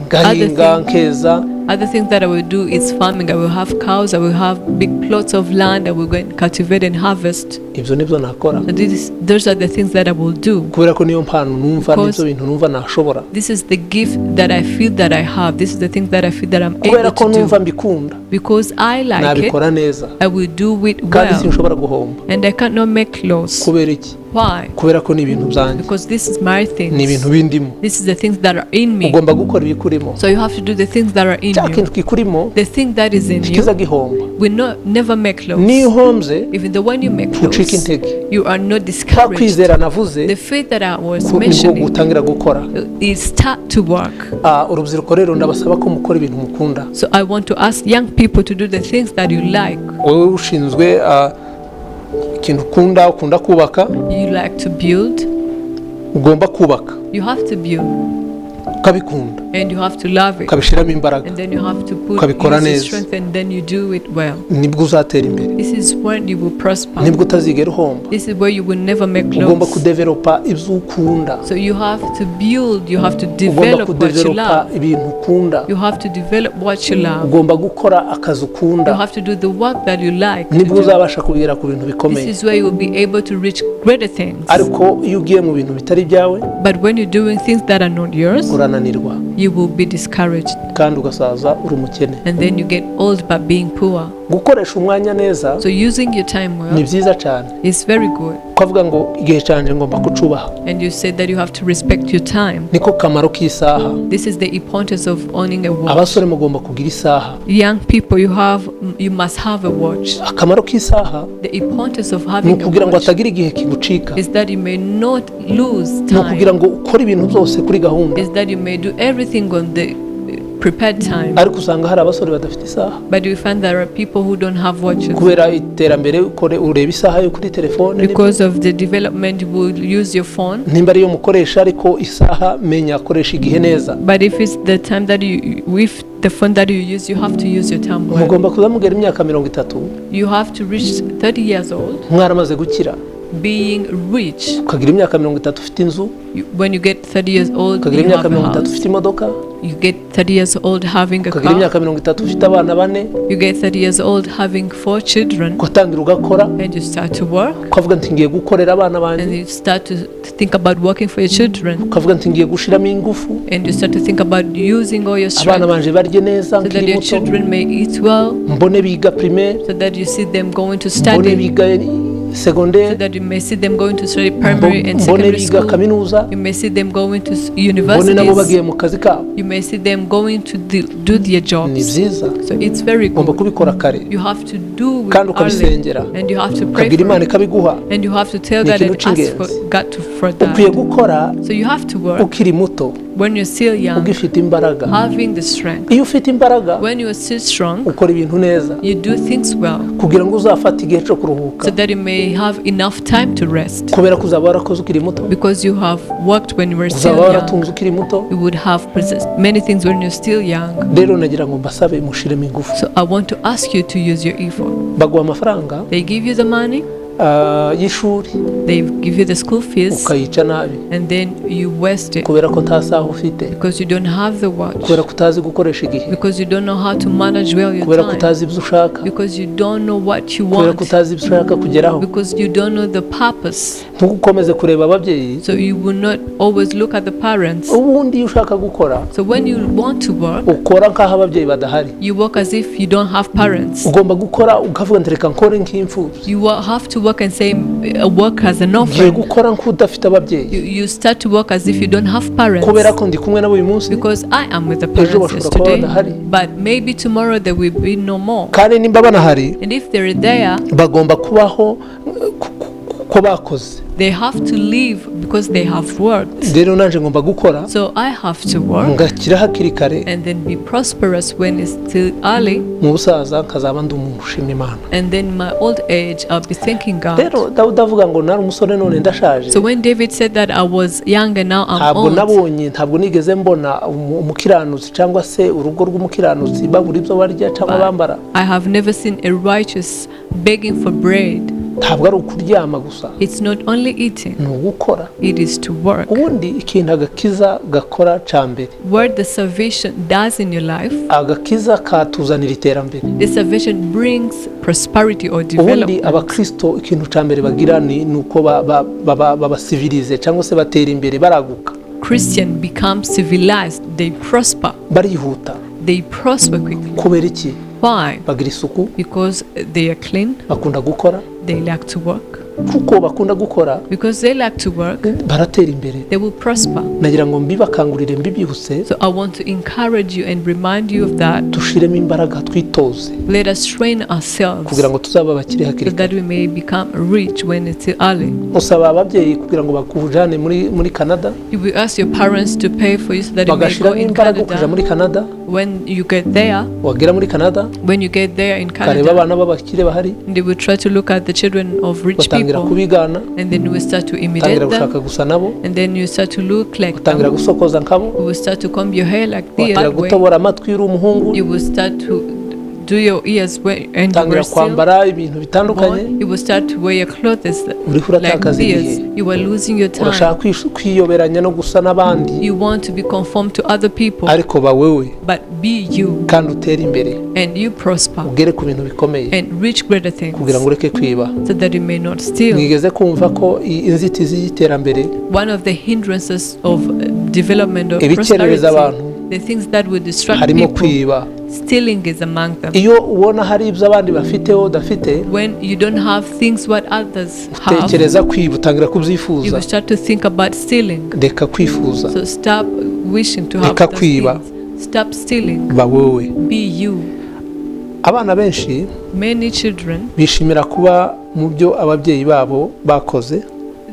ngahinga, nkeza. Other things that I will do is farming. I will have cows. I will have big plots of land. I will go and cultivate and harvest. Ibyo nibyo nakora So those are the things that I will do. kubera ko niyo mpano numva, Because nibyo bintu numva nashobora. this is the gift that I feel that I have. This is the thing that I feel that I'm Kubera able ko to numva do. mbikunda, Because I like it, nabikora neza I will do it kandi well. sinshobora guhomba. And I cannot make loss. Kubera iki? Why? Kubera ko ni ibintu byanjye, Because this is my ni things. ibintu bindimo. This is the things that are in me. Ugomba gukora ibikurimo. So you have to do the things that are in Cya you. kintu kikurimo The thing that is in you ntikiza gihomba. Will not never make loss. Niyo uhombye, Even the one you make ntucike loss, intege. You are not Kwa discouraged. kwizera navuze The faith that I was nibwo mentioning gutangira gukora. Is start to work. Urubyiruko rero ndabasaba ko mukora ibintu mukunda. So I want to ask young people to do the things that you like. Wowe ushinzwe ikintu ukunda, ukunda kubaka, You like to build, ugomba kubaka. You have to build. Ukabikunda, And you have to love it. Ukabishyiramo imbaraga, And then you have to put ukabikora use your neza. Strength and then you do it well. Nibwo uzatera imbere, This is when you will prosper. Nibwo utazigera uhomba. This is where you will never make Ugomba loss. Kudevelopa ibyo ukunda. So you have to build, you have to Ugomba develop what you kudevelopa love. Ibintu ukunda. You have to develop what you love. Ugomba gukora akazi ukunda. You have to do the work that you like to Nibwo do. uzabasha kugera ku bintu This bikomeye. is where you will be able to reach greater things. Ariko iyo ugiye mu bintu bitari ibyawe, But when you're doing things that are not yours, urananirwa, you will be discouraged. Kandi ugasaza uri umukene. And then you get old by being poor. Gukoresha umwanya neza So using your time ni well byiza cyane. Is very good. Ukavuga ngo igihe cyanjye ngomba kucubaha. And you said that you have to respect your time. Niko kamaro k'isaha. This is the importance of owning a watch. Abasore mugomba kugira isaha. Young people, you must have a watch. Akamaro k'isaha The importance of ni having a ukugira ngo watch hatagira igihe kigucika, is that you may not lose ni ukugira time. Ngo ukore ibintu byose kuri gahunda. Is that you may do everything on the prepared time. Ariko usanga hari abasore badafite isaha. But you find there are people who don't have watches. Kubera iterambere ukore ureba isaha yo kuri telefone, Because of the development, you will use your phone. Nimba ariyo mukoresha, ariko isaha menya koresha igihe neza. But if it's the time that you, with the phone that you use, you have to use your time well. Mugomba kuza mugera imyaka 30 You have to reach 30 years old, mwaramaze gukira, being rich. Ukagira imyaka 30 ufite inzu, When you get 30 years old, ukagira you imyaka have a 30 house. ufite imodoka, You get 30 years old having a ukagira car. imyaka 30 ufite abana bane, You get 30 years old having four children. Ugatangira ugakora, And you start to work. Ukavuga nti ngiye gukorera abana banjye, And you start to think about working for your children. Ukavuga nti ngiye gushiramo ingufu, And you start to think about using all your abana strength banje barye neza so that nkiri your muto, children may eat well, mbone biga primaire, so that you see them going to mbone study, biga so segonderi, that you may see them going to study primary and mbone secondary biga school. kaminuza, You may see them going to mbone nabo universities. bagiye mu kazi kabo. You may see them going to do their Ni jobs. byiza. So it's very Ugomba good. kubikora kare, You have to do it kandi early, ukabisengera, and you have to pray ukabwira for Imana it, ikabiguha. and you have to tell Ni God ikintu and ask for cy'ingenzi. God to for Ukwiye that. gukora So you have to work ukiri muto, when you're still young, ugifite imbaraga. Having the strength. Iyo ufite imbaraga, When you are still strong, ukora ibintu neza, you do things well, kugira ngo uzafate igihe cyo kuruhuka, so that you may have enough time to rest. Kubera ko uzaba warakoze ukiri muto, Because you have worked when you were still uzaba young. waratunze ukiri muto. You would have possessed many things when you're still young. Rero nagira ngo mbasabe mushiremo ingufu. So I want to ask you to use your effort. Baguha amafaranga They give you the money, y'ishuri, they give you the school fees, ukayica nabi, and then you waste it kubera ko nta saha ufite, because you don't have the watch, kubera ko utazi gukoresha igihe, because you don't know how to manage well your kubera ko time, utazi ibyo ushaka, because you don't know what you kubera ko want, utazi ibyo ushaka kugeraho. Because you don't know the purpose. Ntugukomeze kureba ababyeyi. So you will not always look at the parents. Ubundi iyo ushaka gukora, So when you want to work, ukora nk'aho ababyeyi badahari. You work as if you don't have parents. Ugomba gukora ukavuga nti reka nkore nk'imfubyi. You have to work and say, work as an Ngiye orphan. gukora nk'udafite ababyeyi, You start to work as if you don't have parents. Kubera ko ndi kumwe nabo uyu munsi, Because I am with the ejo parents bashobora kuba today, badahari. But maybe tomorrow there will be no more. Kandi nimba banahari, And if they're there, bagomba kubaho ko bakoze. They have to leave because they have worked. Rero nanjye ngomba gukora, So I have to work ngakira hakiri kare, and then be prosperous when it's still early. Mu busaza nkazaba ndi umuntu ushima Imana. And then in my old age, I'll be thanking God. Rero Dawudi avuga ngo nari umusore none ndashaje, So when David said that I was young and now I'm ntabwo old, nabonye, ntabwo nigeze mbona umukiranutsi cyangwa se urugo rw'umukiranutsi babura ibyo barya cyangwa bambara. I have never seen a righteous begging for bread. Ntabwo ari ukuryama gusa, It's not only eating, ni ugukora. It is to work. Ubundi ikintu agakiza gakora cya mbere, What the salvation does in your life, agakiza katuzanira iterambere. The salvation brings prosperity or Ubundi development. abakristo ikintu cya mbere bagira ni uko babasivilize cyangwa se batera imbere, baraguka. Christian become civilized, they prosper. Barihuta. They prosper quickly. Kubera iki? Why? Bagira isuku, Because they are clean, bakunda gukora. They like to work. Kuko bakunda gukora, Because they like to work, baratera imbere. They will prosper. Nagira ngo mbibakangurire mbibibutse. So I want to encourage you and remind you of that. Dushiremo imbaraga, twitoze, Let us train ourselves kugira ngo tuzabe abakire hakiri so kare. That we may become rich when it's early. Usaba ababyeyi kugira ngo bakujane muri Canada, You will ask your parents to pay for you so that you may go bagashyiramo in imbaraga ukaja Canada. muri Canada. When you get there, Wagera muri Canada, when you get there in ukareba Canada, abana b'abakire bahari, they will try to look at the children of rich batanga people. Utangira people. Kubigana. And then you will start to imitate Utangira them. gushaka gusa nabo. And then you start to look like Utangira them. gusokoza nkabo. You will start to comb your hair like the Utangira other way. gutobora amatwi uri umuhungu. You will start to do your ears when and you Utangira were still kwambara ibintu bitandukanye. born. You will start to wear your clothes Uriho like uratakaza theirs. igihe. You are losing your time. Urashaka kwiyoberanya no gusa n'abandi. You want to be conformed to other people, Ariko ba wewe but be you kandi utere imbere, and you prosper ugere ku bintu bikomeye and reach greater things kugira ngo ureke kwiba. So that you may not steal. Mwigeze kumva ko inzitizi y'iterambere, One of the hindrances of development of ibikerereza prosperity, abantu, the things that will distract harimo people, kwiba. Stealing is among them. Iyo ubona hari ibyo abandi bafite wowe udafite, When you don't have things what others have, utekereza kwiba, utangira you kubyifuza. will start to think about stealing. Reka kwifuza. So stop wishing to have Reka those kwiba. things. Stop stealing. Ba wowe. Be you. Abana benshi Many children, bishimira kuba mu byo ababyeyi babo bakoze.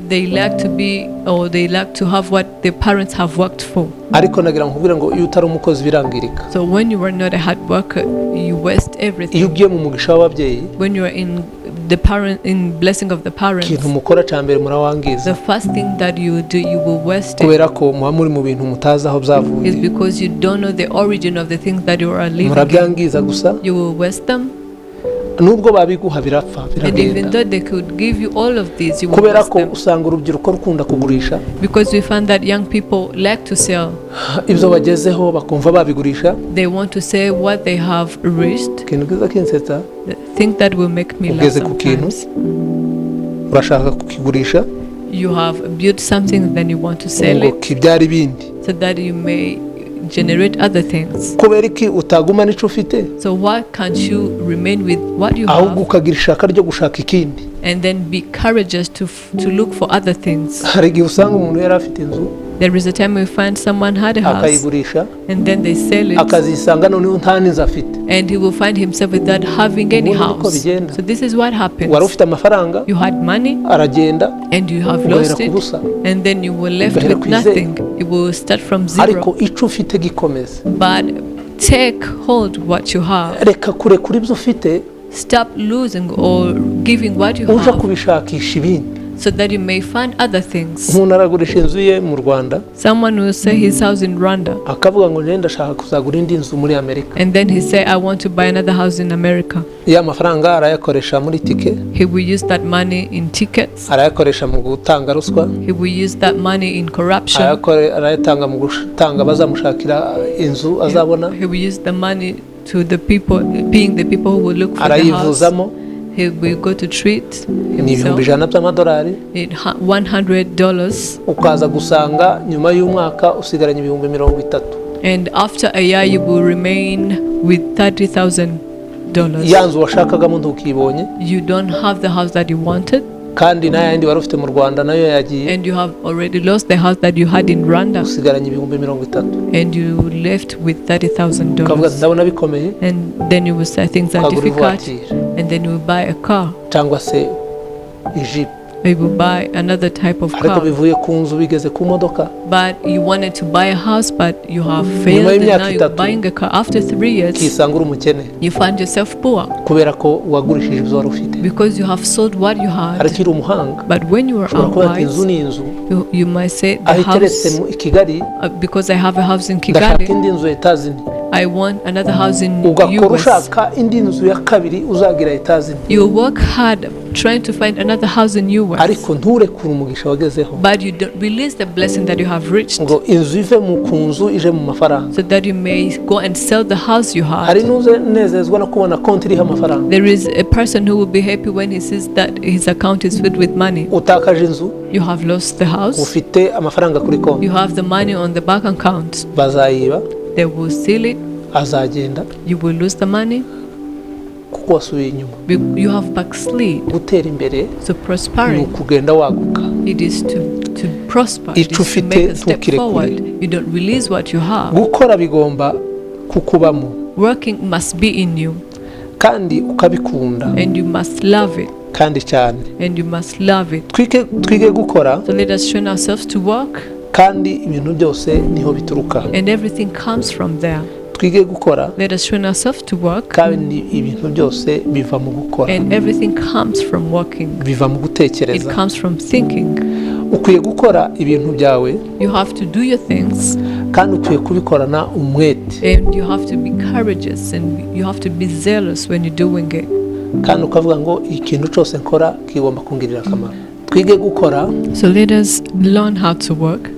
They like to be or they like to have what their parents have worked for. Ariko nagira ngo nkubwire ngo iyo utari umukozi birangirika. So when you are not a hard worker, you waste everything. Iyo ugiye mu mugisha w'ababyeyi, When you are in the parent in blessing of the parents, ikintu mukora cya mbere murawangiza. The first thing that you do, you will waste it. Kubera ko muba muri mu bintu mutazi aho byavuye. Is because you don't know the origin of the things that you are living in. Murabyangiza gusa. You will waste them. Nubwo babiguha birapfa, And even biragenda. Though they could give you all of these, you will Kubera waste ko them. Usanga urubyiruko rukunda kugurisha Because we find that young people like to sell. Ibyo bagezeho, bakumva babigurisha. They want to say what they have reached. Ikintu kiza kinsetsa, The thing that will make me laugh ugeze ku kintu, sometimes. Urashaka kukigurisha You have built something, then you want to sell ngo it kibyara ibindi. So that you may generate other things. Kubera iki utaguma n'icyo ufite, So why can't you remain with what you ahubwo have ukagira ishaka ryo gushaka ikindi? And then be courageous to look for other things? Hari igihe usanga umuntu yari afite inzu, There is a time we find someone had a house akayigurisha, and then they sell it, akazisanga noneho nta n'inzu afite. And he will find himself without having any Ubundi niko house. bigenda. So this is what happens. Wari ufite amafaranga, You had money aragenda, and you have ugahera lost ku it, busa. And then you were left Ugahera with ku izeru. nothing. You will start from zero. Ariko icyo ufite gikomeze. But take hold what you have. Reka kurekura ibyo ufite, Stop losing or giving what you uja have kubishakisha ibindi. So that you may find other things. Umuntu aragurisha inzu ye mu Rwanda, Someone will sell his house in Rwanda akavuga ngo njye ndashaka kuzagura indi nzu muri Amerika. And then he say, "I want to buy another house in America." Ya mafaranga arayakoresha muri tike, He will use that money in tickets. Arayakoresha mu gutanga ruswa, He will use that money in corruption. Arayatanga mu gutanga bazamushakira inzu azabona, He will use the money to the people, being the people who will look for the house. Arayivuzamo. He will go to treat Ni ibihumbi himself ijana by'amadolari. In $100. Ukaza gusanga nyuma y'umwaka usigaranye 30,000. And after a year, you will remain with $30,000. Ya nzu washakagamo ntukibonye. You don't have the house that you wanted, Kandi n'ayandi wari ufite mu Rwanda nayo yagiye. And you have already lost the house that you had in Rwanda, Usigaranye 30,000. And you left with Ukavuga ati $30,000. ndabona bikomeye, And then you will say things are ukagura difficult, ivatiri and then you will buy a car. Cyangwa se ijipo. You will buy another type of Ariko car. bivuye ku nzu bigeze ku modoka. But you wanted to buy a house, but you have failed, and y'imyaka now you're itatu, buying a car. After 3 years, ukisanga uri umukene you find yourself poor kubera ko wagurishije ibyo wari ufite. Because you have sold what you had. Ariko uri umuhanga, But when you are ushobora kuba ati inzu wise, ni inzu, you might say aho the iteretse house, mu i Kigali, because I have a house in ndashaka Kigali, indi nzu etazini. I want another house in Ugakora US. ushaka indi nzu ya kabiri uzagira etazini. You work hard trying to find another house in US, Ariko nturekure umugisha wagezeho, but you don't release the blessing that you have reached ngo inzu ive mu ku nzu ije mu mafaranga. So that you may go and sell the house you Hari had. n'uze nezezwa no kubona konti iriho amafaranga. There is a person who will be happy when he sees that his account is filled with money. Utakaje inzu, You have lost the house, ufite amafaranga kuri konti, you have the money on the bank account. Bazayiba, They will steal it, azagenda, you will lose the money, kuko wasubiye inyuma. You have backslid. Gutera imbere So ni prospering, ukugenda waguka. It is to prosper, it Icyo is to ufite make a step ntukirekure. forward. You don't release what you have. Gukora bigomba kukubamo, Working must be in you, kandi ukabikunda, and you must love it, kandi cyane. And you must love it. Twige, twige gukora, So let us train ourselves to work, kandi ibintu byose niho bituruka. And everything comes from there. Twige gukora. Let us train ourselves to work, Kandi ibintu byose biva mu gukora, and everything comes from working. biva mu It gutekereza. comes from thinking. Ukwiye gukora ibintu byawe, You have to do your things, kandi ukwiye kubikorana umwete, and you have to be courageous, and you have to be zealous when you're doing it. Kandi ukavuga ngo ikintu cyose nkora kigomba kungirira akamaro. Twige gukora. So let us learn how to work,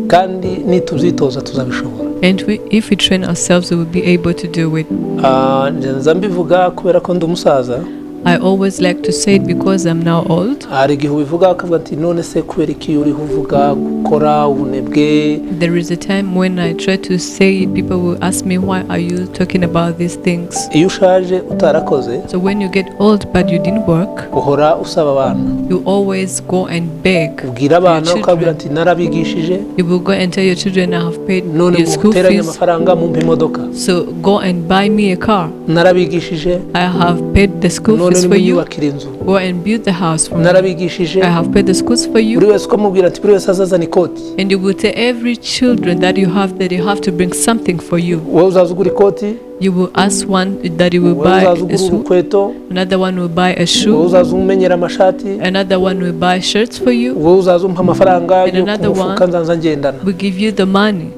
Kandi nitubyitoza tuzabishobora. And if we train ourselves, we will be able to do it. Ah, njye nza mbivuga kubera ko ndi umusaza. I always like to say it because I'm now old. Hari igihe ubivuga ukavuga ati none se kubera iki uriho uvuga gukora ubunebwe? There is a time when I try to say it, people will ask me, "Why are you talking about these things?" Iyo ushaje utarakoze, So when you get old but you didn't work, uhora usaba abana. You always go and beg Ubwira abana your ukabwira children. ati narabigishije, You will go and tell your children, "I have paid none your school muteranye fees, amafaranga mumpe imodoka. So go and buy me a car. Narabigishije, I have paid the school none fees for you. nimunyubakire inzu. Go and build the house for me. Narabigishije." I have paid the schools for you." Buri wese ukamubwira ati buri wese azazana ikoti. And you will tell every children that you have that you have to bring something for you. Wowe uzaza ugura ikoti. You will ask one that he will Wowe buy uzaza a ugura suit, urukweto. Another one will buy a Wowe shoe, uzaza umenyera amashati. Another one will buy shirts for you. Wowe uzaza umpa amafaranga And yo ku another mufuka one nzaza ngendana. will give you the money.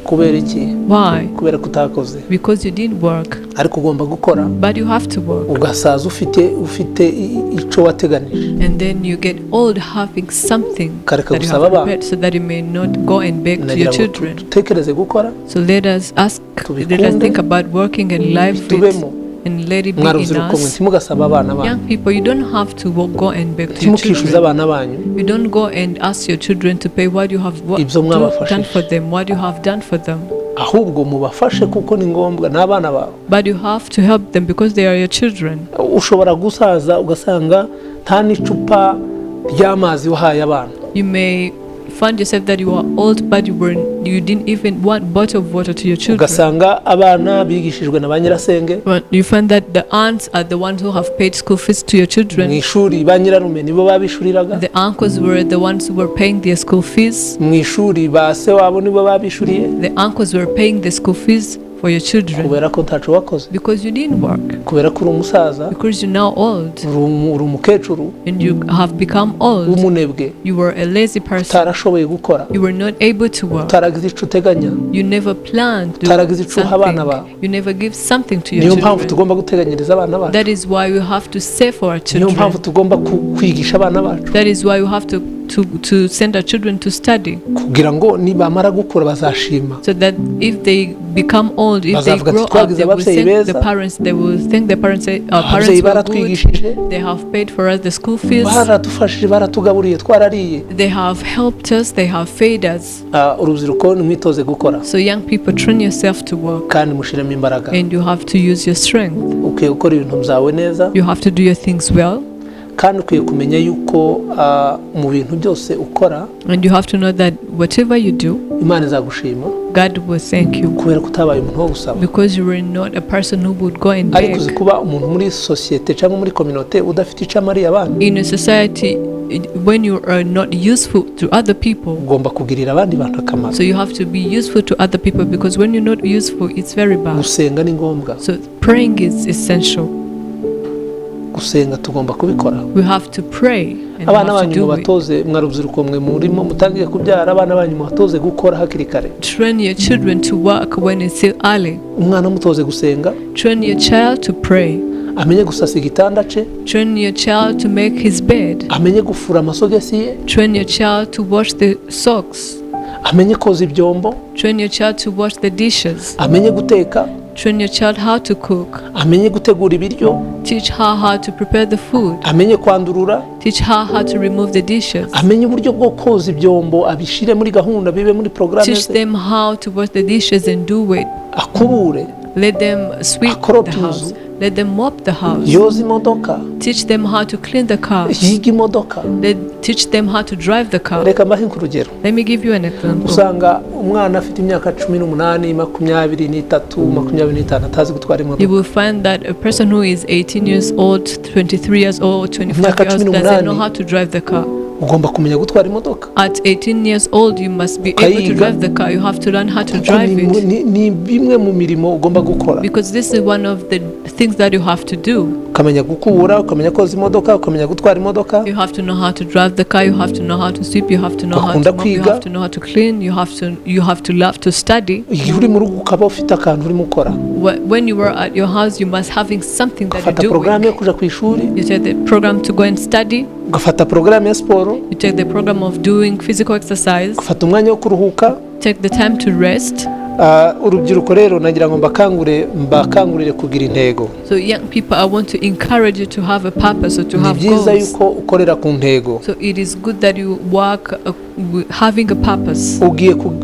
Kubera iki? Why? Kubera ko utakoze. Because you didn't work. Ariko ugomba gukora, But you have to work. Ugasaza ufite icyo wateganije. And then you get old having something Ukareka that you gusaba have abana. prepared so that you may not go and beg to Nagira your ngo children. Dutekereze gukora. So let us ask, let us Tubikunde. Think about working and life it Tubemo. And let it be in Mwa rubyiruko mwe, us. ntimugasaba abana banyu. Young people, you don't have to go and beg to your Ntimukishyuze children. abana banyu You don't go and ask your children to pay what you have ibyo mwabafashije. Done for them, what you have done for them. Ahubwo mubafashe kuko ni ngombwa ni abana bawe. But you have to help them because they are your children. Ushobora gusaza ugasanga nta n'icupa ry'amazi wahaye abana. You may find yourself that you are old, but you didn't even one bottle of water to your children. Ugasanga abana bigishijwe na ba nyirasenge. But you find that the aunts are the ones who have paid school fees to your Mu children. ishuri ba nyirarume nibo babishuriraga. The uncles were the ones who were paying their school fees. Mu ishuri ba se wabo nibo babishuriye. The uncles were paying the school fees for your children Kubera ko ntaco wakoze. Because you didn't work, Kubera ko uri umusaza, because you're now old uri umukecuru and you have become old. w'umunebwe, You were a lazy person. utarashoboye gukora, You were not able to work. utaragize ico uteganya, You never planned to utaragize ico uha abana something. bawe. You never give something to your Niyo mpamvu children. tugomba guteganyiriza abana bacu. That is why we have to save for our Niyo children. mpamvu tugomba kwigisha abana bacu, That is why we have to send our children to study, kugira ngo nibamara gukura bazashima. So that if they become old, if they Bazavuga ati, grow up, "Twagize they will ababyeyi thank the beza. Parents. They will thank the parents. Say, "Our Ababyeyi parents were good. baratwigishije, They have paid for us the school fees. Baradufashije, baratugaburiye, twarariye." They have helped us. They have fed us." Ah, urubyiruko nimwitoze gukora, So young people, train yourself to work, kandi mushiremo imbaraga. And you have to use your strength. Ukwiye gukora ibintu byawe neza, You have to do your things well, kandi ukwiye kumenya yuko mu bintu byose ukora, and you have to know that whatever you do, Imana izagushima, God will thank you kubera ko utabaye umuntu wo gusaba. Because you were not a person who would go and Ariko uzi beg. kuba umuntu muri sosiyete cyangwa muri kominote udafite icyo amariye abandi? In a society, when you are not useful to other people, Ugomba kugirira abandi bantu akamaro. So you have to be useful to other people, because when you're not useful, it's very bad. Gusenga ni ngombwa. So praying is essential. Gusenga tugomba kubikora. We have to pray and we Abana have to banyu do it. mubatoze, mwa rubyiruko mwe murimo mutangiye kubyara, abana banyu mubatoze gukora hakiri kare. Train your children to work when it's still early. Umwana mutoze gusenga, Train your child to pray. Amenye gusasa igitanda cye, Train your child to make his bed. Amenye gufura amasogesi ye, Train your child to wash the socks. Amenye koza ibyombo, Train your child to wash the dishes. Amenye guteka, Train your child how to cook. Amenye gutegura ibiryo, Teach her how to prepare the food. Amenye kwandurura, Teach her how to remove the dishes. Amenye uburyo bwo koza ibyombo abishyire muri gahunda bibe muri porogaramu Teach ze, them how to wash the dishes and do it. Akubure, Let them sweep Akorope the house. inzu. Let them mop the house. Yoze imodoka, Teach them how to clean the car. Yige imodoka. Teach them how to drive the car. Reka mbahe nk'urugero. Let me give you an example. Usanga umwana afite imyaka 18, 23, 25 atazi gutwara You imodoka. Will find that a person who is 18 years old, 23 years old, 25 Imyaka years cumi old doesn't know n'umunani. How to drive the car. Ugomba kumenya gutwara imodoka. At 18 years old, you must be able to Ukayiga. Drive the car. You have to learn how to Kuko drive ni, it. ni bimwe mu mirimo ugomba gukora. Because this is one of the things that you have to do. Ukamenya gukubura, ukamenya koza imodoka, ukamenya gutwara imodoka. You have to know how to drive the car. You have to know how to sweep. You have to know how Ugakunda to mop. You kwiga. Have to know how to clean. You have to love to study. Igihe uri mu rugo ukaba ufite akantu urimo ukora. When you are at your house, you must having something that Ugafata you're porogaramu yo doing. kuja ku ishuri. You take the program to go and study. Ugafata porogaramu ya siporo. You take the program of doing physical exercise. Ugafata umwanya wo kuruhuka. Take the time to rest. Urubyiruko rero nagira ngo mbakangurire kugira intego. So young people, I want to encourage you to have a purpose or to Ni have byiza goals. yuko ukorera ku ntego. So it is good that you work having a purpose.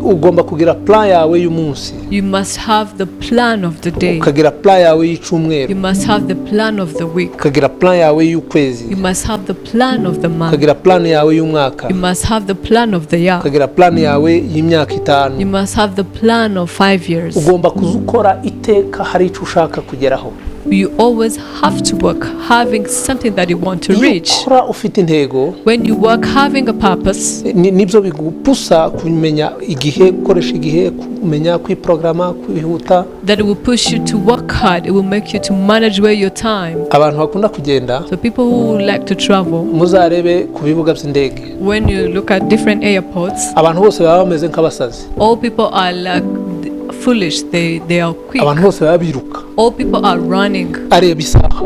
Ugomba kugira plan yawe y'umunsi. You must have the plan of the day. Ukagira plan yawe y'icyumweru. You must have the plan of the week. Ukagira plan yawe y'ukwezi. You must have the plan of the month. Ukagira plan yawe y'umwaka. You must have the plan of the year. Ukagira plan yawe y'imyaka 5. You must have the plan of 5 years. Ugomba kuzukora iteka hari icyo ushaka kugeraho. You always have to work having something that you want to Iyo reach. ukora ufite intego, When you work having a purpose, nibyo bigupusa kumenya igihe, gukoresha igihe, kumenya kwiporogaramu, kwihuta. That will push you to work hard. It will make you to manage well your time. Abantu bakunda kugenda, So people who like to travel, muzarebe ku bibuga by'indege, when you look at different airports, abantu bose baba bameze nk'abasazi. All people are like foolish. They are quick. Abantu bose baba biruka. All people are running, Areba isaha,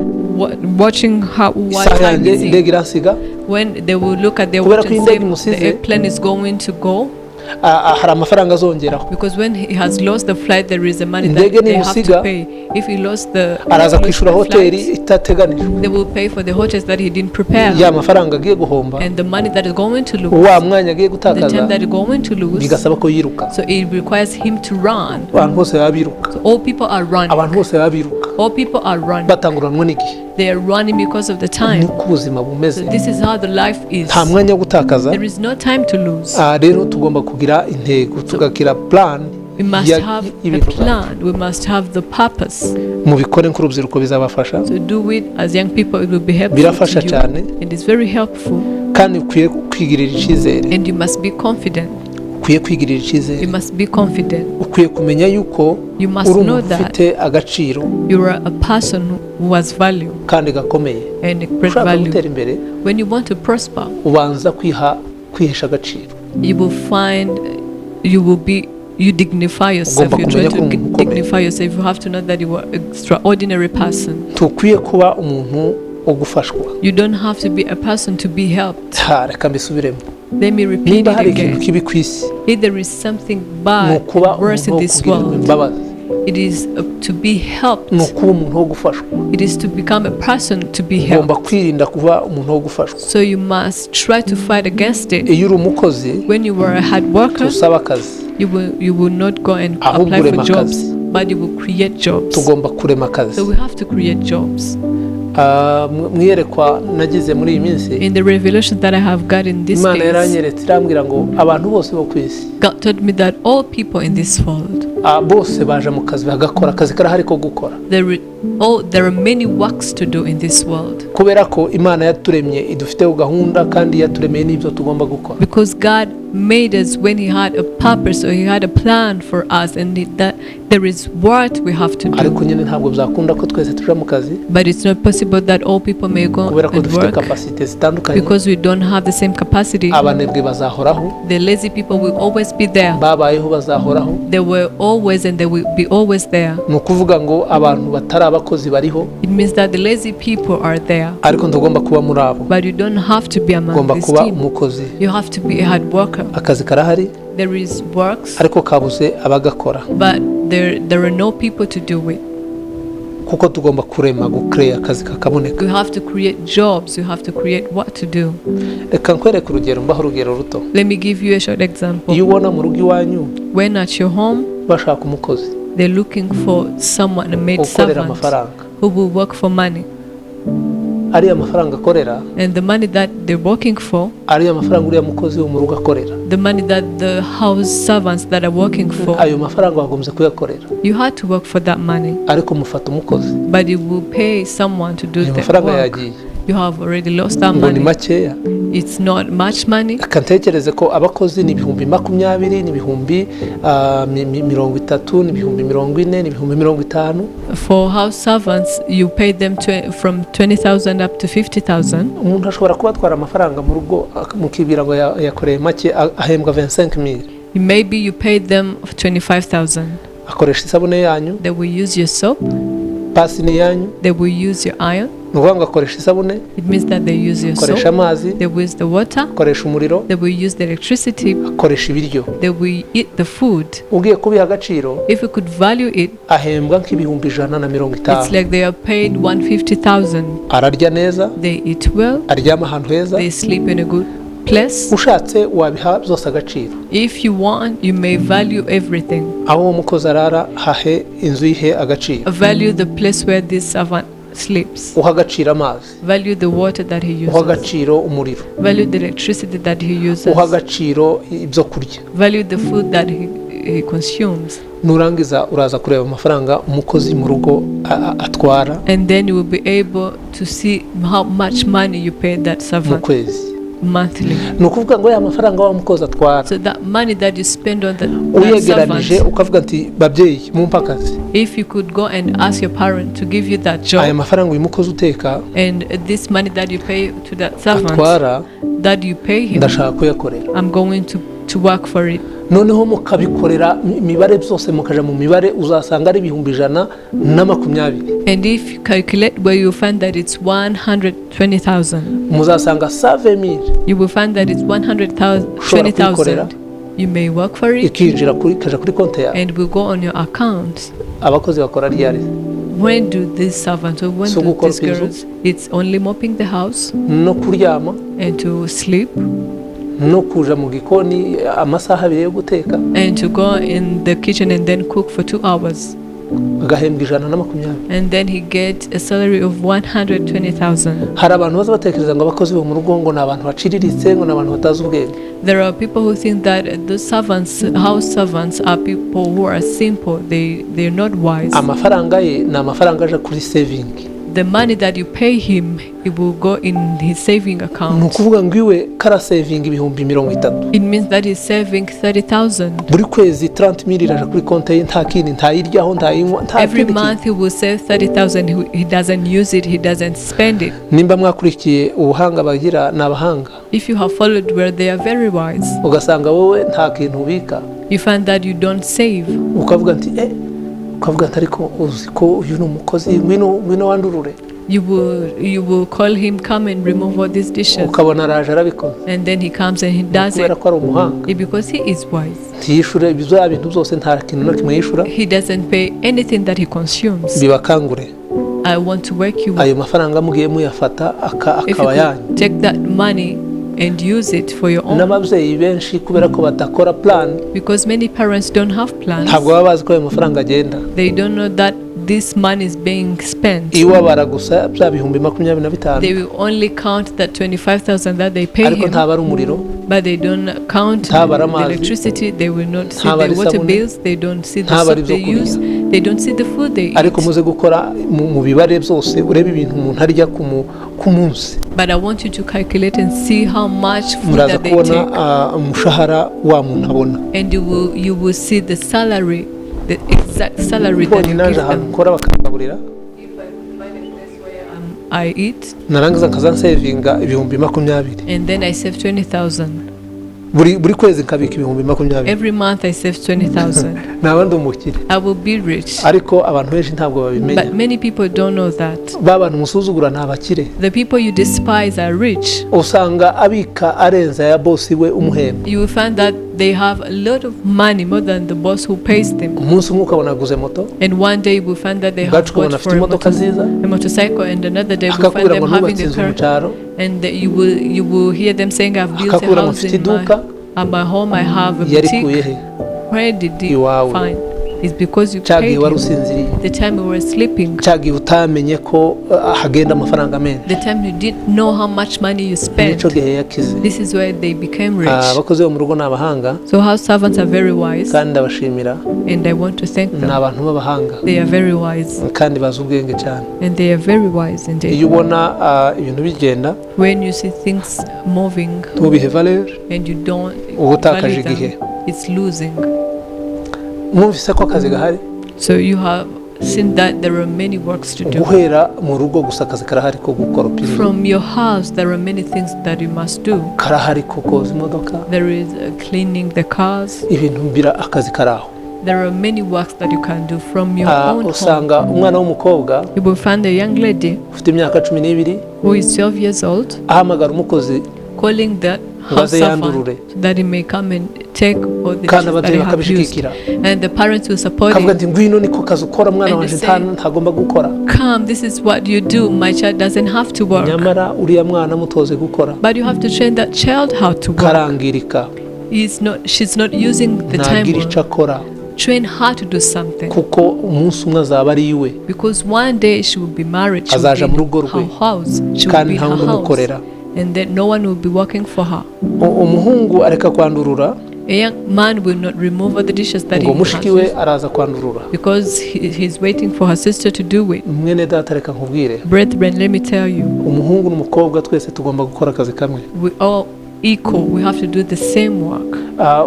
watching how what isaha time yanjye is it. indege iransiga. When they will look at their Kubera watch ko and say indege imusize, the airplane is going to go, hari amafaranga azongeraho. Because when he has lost the flight, there is a money that Indege they have to nimusiga, pay. If he lost the, araza lost kwishyura the hoteli flight, itateganijwe. they will pay for the hotels that he didn't prepare, Ya mafaranga agiye guhomba, and the money that is going to lose, wa mwanya agiye the gutakaza, time that is going to lose. bigasaba ko yiruka. So it requires him to run. Abantu bose baba biruka. So all people are running. Abantu bose baba biruka, All people are running. batanguranwa n'igihe. They are running because of the time. Niko ubuzima bumeze. So this is how the life is. Nta mwanya wo gutakaza. There is no time to lose. Rero tugomba kugira intego, tugagira plan We must have a y'ibintu byacu. Plan. We must have the purpose. Mubikore nk'urubyiruko, bizabafasha. So do it as young people. It will be helpful Birafasha to you. cyane. It is very helpful. Kandi ukwiye kwigirira icyizere. And you must be confident. Ukwiye kwigirira icyizere. You must be confident. Ukwiye kumenya yuko You must uri know umuntu that ufite agaciro you are a person who has value kandi gakomeye. And great Ushaka value. gutera imbere, When you want to prosper, ubanza kwiha kwihesha agaciro. You will find you will be you dignify yourself. Ugomba You try kumenya to ko uri umuntu ukomeye. Dignify yourself. You have to know that you are extraordinary person. Ntukwiye kuba umuntu wo gufashwa. You don't have to be a person to be helped. Ha, reka mbisubiremo. Let me repeat Nimba it hari ikintu again. kibi ku isi, If there is something ni bad ukuba and worse umuntu in wo this kugirirwa world, imbabazi, it is to be helped. Ni ukuba umuntu wo gufashwa. It is to become a person to be helped. Ugomba kwirinda kuba umuntu wo gufashwa. So you must try to fight against it. Iyo uri umukozi, When you were a hard worker, usaba akazi, you will not go and ahubwo apply for urema jobs, akazi. But you will create jobs. Tugomba kurema akazi. So we have to create jobs. Mu iyerekwa nagize muri iyi minsi, In the revelation that I have got in this Imana days, yaranyeretse irambwira ngo abantu bose bo ku isi, God told me that all people in this world, bose baje mu kazi bagakora, akazi karahari ko gukora. there are many works to do in this world. Kubera ko Imana yaturemye idufiteho gahunda kandi yaturemeye n'ibyo tugomba gukora. Because God made us when He had a purpose or He had a plan for us, and that there is what we have to do. Ariko nyine ntabwo byakunda ko twese tuja mu kazi, But it's not possible that all people may go kubera ko and dufite work capacité zitandukanye. Because we don't have the same capacity. Abanebwe bazahoraho. The lazy people will always be there. Babayeho bazahoraho. They were always and they will be always there. Ni ukuvuga ngo abantu batari abakozi bariho. It means that the lazy people are there. Ariko ntugomba kuba muri abo. But you don't have to be among Ugomba this kuba team. umukozi. You have to be a hard worker. Akazi karahari, There is works, ariko kabuze abagakora. But there are no people to do it. Kuko tugomba kurema, gukereya akazi kakaboneka. We have to create jobs. You have to create what to do. Reka nkwereke urugero, mbaho urugero ruto. Let me give you a short example. Iyo ubona mu rugo iwanyu When at your home, bashaka umukozi they're looking for someone, a maid ukorera servant, amafaranga, who will work for money. Ariya mafaranga akorera, And the money that they're working for, ariya mafaranga uriya mukozi wo mu rugo akorera, the money that the house servants that are working for, ayo mafaranga wagombye kuyakorera, you had to work for that money. Ariko mufata umukozi. But you will pay someone to do Ayo the mafaranga work. yagiye. You have already lost that Ngo ni money. makeya. It's not much money. Reka ntekereze ko abakozi ni 20,000, ni 30,000, ni 40,000, ni 50,000. For house servants, you pay them from 20,000 up to 50,000. Umuntu ashobora kuba atwara amafaranga mu rugo mukibwira ngo yakoreye make, ahembwa 25,000. Maybe you pay them 25,000. Akoresha isabune yanyu. They will use your soap, Pasi ni yanyu. They will use your iron. Ni ukuvuga ngo akoresha isabune, It means that they use your akoresha soap, amazi, they will use the water, akoresha umuriro, they will use the electricity, akoresha ibiryo. They will eat the food. Ugiye kubiha agaciro, If you could value it, ahembwa nk'150,000. It's like they are paid 150,000. Ararya neza, They eat well, aryama ahantu heza. They sleep in a good place. Ushatse wabiha byose agaciro. If you want, you may value everything. Aho uwo mukozi arara hahe, inzu yihe agaciro. Value the place where this servant sleeps. Uha agaciro amazi. Value the water that he Uha uses. agaciro umuriro. Value the electricity that he uses. Uha agaciro ibyo kurya. Value the food that he consumes. Nurangiza uraza kureba amafaranga umukozi mu rugo atwara And then you will be able to see how much money you pay that mu servant kwezi. monthly. Ni ukuvuga ngo ya mafaranga wa mukozi atwara, So that money that you spend on that uyegeranije servant, ukavuga nti babyeyi mumpe akazi, if you could go and ask your parent to give you that aya job, mafaranga uyu mukozi uteka and this money that you pay to that servant, atwara, that you pay him, ndashaka kuyakorera. I'm going to work for it. Noneho mukabikorera imibare byose, mukaja mu mibare, uzasanga ari 120,000. And if you calculate where you find that it's 120,000, Muzasanga 120,000 you will find that it's Ushobora kuyikorera. 120,000. You may work for it ikinjira kuri ikaja kuri konti yawe. And will go on your account. Abakozi bakora ryari? When do these servants or when So do gukora these inzu? girls? It's only mopping the house No kuryama, and to sleep no kuja mu gikoni amasaha 2 yo guteka, and to go in the kitchen and then cook for 2 hours. Agahembwa 120. And then he gets a salary of 120,000. Hari abantu baza batekereza ngo abakozi bo mu rugo ngo ni abantu baciriritse, ngo ni abantu batazi ubwenge. There are people who think that the servants, house servants, are people who are simple. They're not wise. Amafaranga ye ni amafaranga aja kuri saving. The money that you pay him, it will go in his saving Ni account. ukuvuga ngo iwe karasevinga 30,000. It means that he's saving 30,000. Buri kwezi 30 mille iraja kuri konti ye, nta kindi, ntayiryaho, ntayinywa, nta Every kindi kintu. month he will save 30,000. He doesn't use it, he doesn't spend it. Nimba mwakurikiye ubuhanga bagira, ni abahanga. If you have followed where they are very wise, Ugasanga wowe nta kintu ubika. You find that you don't save. Ukavuga nti eh ukavuga nti ariko uzi ko uyu ni umukozi, ngwino ngwino wandurure. You will call him, come and remove all these dishes. Ukabona araje arabikoze. And then he comes and he does Kubera it. Ko ari umuhanga. It's because he is wise. Ntiyishure ibyo bintu byose, nta kintu na kimwe yishura. He doesn't pay anything that he consumes. Bibakangure. I want to wake you up. Ayo mafaranga mugiye muyafata If you akaba yanyu. could take that money and use it for your own, N'ababyeyi benshi kubera ko badakora plan, because many parents don't have plans. ntabwo baba bazi ko ayo mafaranga agenda. They don't know that this money is being spent. Iwabara gusa bya 25,000, They will only count that 25,000 that they pay ariko him, ntabara umuriro, but they don't count ntabara the amazi, electricity, they will not see ntabara the water isabune, bills, they don't see the ntabara soap ibyo they kurya. Use, they don't see the food they Ariko eat. muze gukora mu bibare byose, urebe ibintu umuntu arya ku munsi. But I want you to calculate and see how much food Muraza that they kubona take, umushahara wa muntu abona. And you will see the salary, the exact salary that Mbonye you naje give ahantu them. nkora bakangaburira, If I could find a place where I eat, narangiza nkaza nsevinga 20,000, and then I save 20,000. Buri kwezi nkabika 20,000, Every month I save 20,000. Naba ndi umukire. I will be rich. Ariko abantu benshi ntabwo babimenya. But many people don't know that. Ba bantu musuzugura ni abakire. The people you despise are rich. Usanga abika arenze aya bosi we umuhemba. You will find that they have a lot of money, more than the boss who pays them. Umunsi umwe ukabona aguze moto, And one day we find that they have bwacu ukabona bought afite for a, imodoka nziza, a motorcycle, and another day we find akakubwira them ngo having nubatse a inzu mu car. cyaro, And that you will hear them saying, "I've built a akakubwira ngo house mfite in my, iduka. At my home. I have a Yarikuye boutique." he? Where did they Iwawe. find? It's because you Cya gihe paid wari him. usinziriye, The time you were sleeping, cya gihe utamenye ko hagenda amafaranga menshi, the time you didn't know how much money you spent. Nicyo gihe yakize. This is where they became rich. Abakozi bo mu rugo ni abahanga. So house servants are very wise, Kandi ndabashimira. And I want to thank Ni them. abantu b'abahanga They are very wise, kandi bazi ubwenge cyane. And they are very wise indeed. Iyo ubona ibintu bigenda When you see things moving ntubihe valeur, and you don't uba utakaje value them, igihe. It's losing. Mwumvise ko akazi gahari. So you have seen that there are many works to do. Guhera mu rugo gusa akazi karahari ko gukoropa inzu, From your house, there are many things that you must do. Karahari ko koza imodoka, There is cleaning the cars. Ibintu bira akazi kari aho. There are many works that you can do from your own home. Usanga umwana w'umukobwa You will find a young lady ufite imyaka 12 who is 12 years old ahamagara umukozi calling that ngo house aze servant yandurure. So that he may come and take all the Kandi dishes that ababyeyi he have used. bakabishigikira. And the parents will support Kavuga it. ati ngwino niko kazi ukora mwana And wanje they say, ntagomba gukora. "Come, this is what you do. My child doesn't have to work." Nyamara uriya mwana mutoze gukora, But you have to train that child how to work. karangirika, He's not, she's not using the time ntagira well. icyo akora, Train her to do something. Kuko umunsi umwe azaba ari iwe. Because one day she will be married, she will Azaja be mu rugo in rwe. her house. She will Kandi be in nta her wundi house. umukorera. And then no one will be working for her. Umuhungu areka kwandurura, A young man will not remove all the dishes that ngo he mushiki has we used araza kwandurura. because he's waiting for her sister to do it. Mwene data reka nkubwire, Brethren, let me tell you, umuhungu n'umukobwa twese tugomba gukora akazi kamwe. We all equal. We have to do the same work.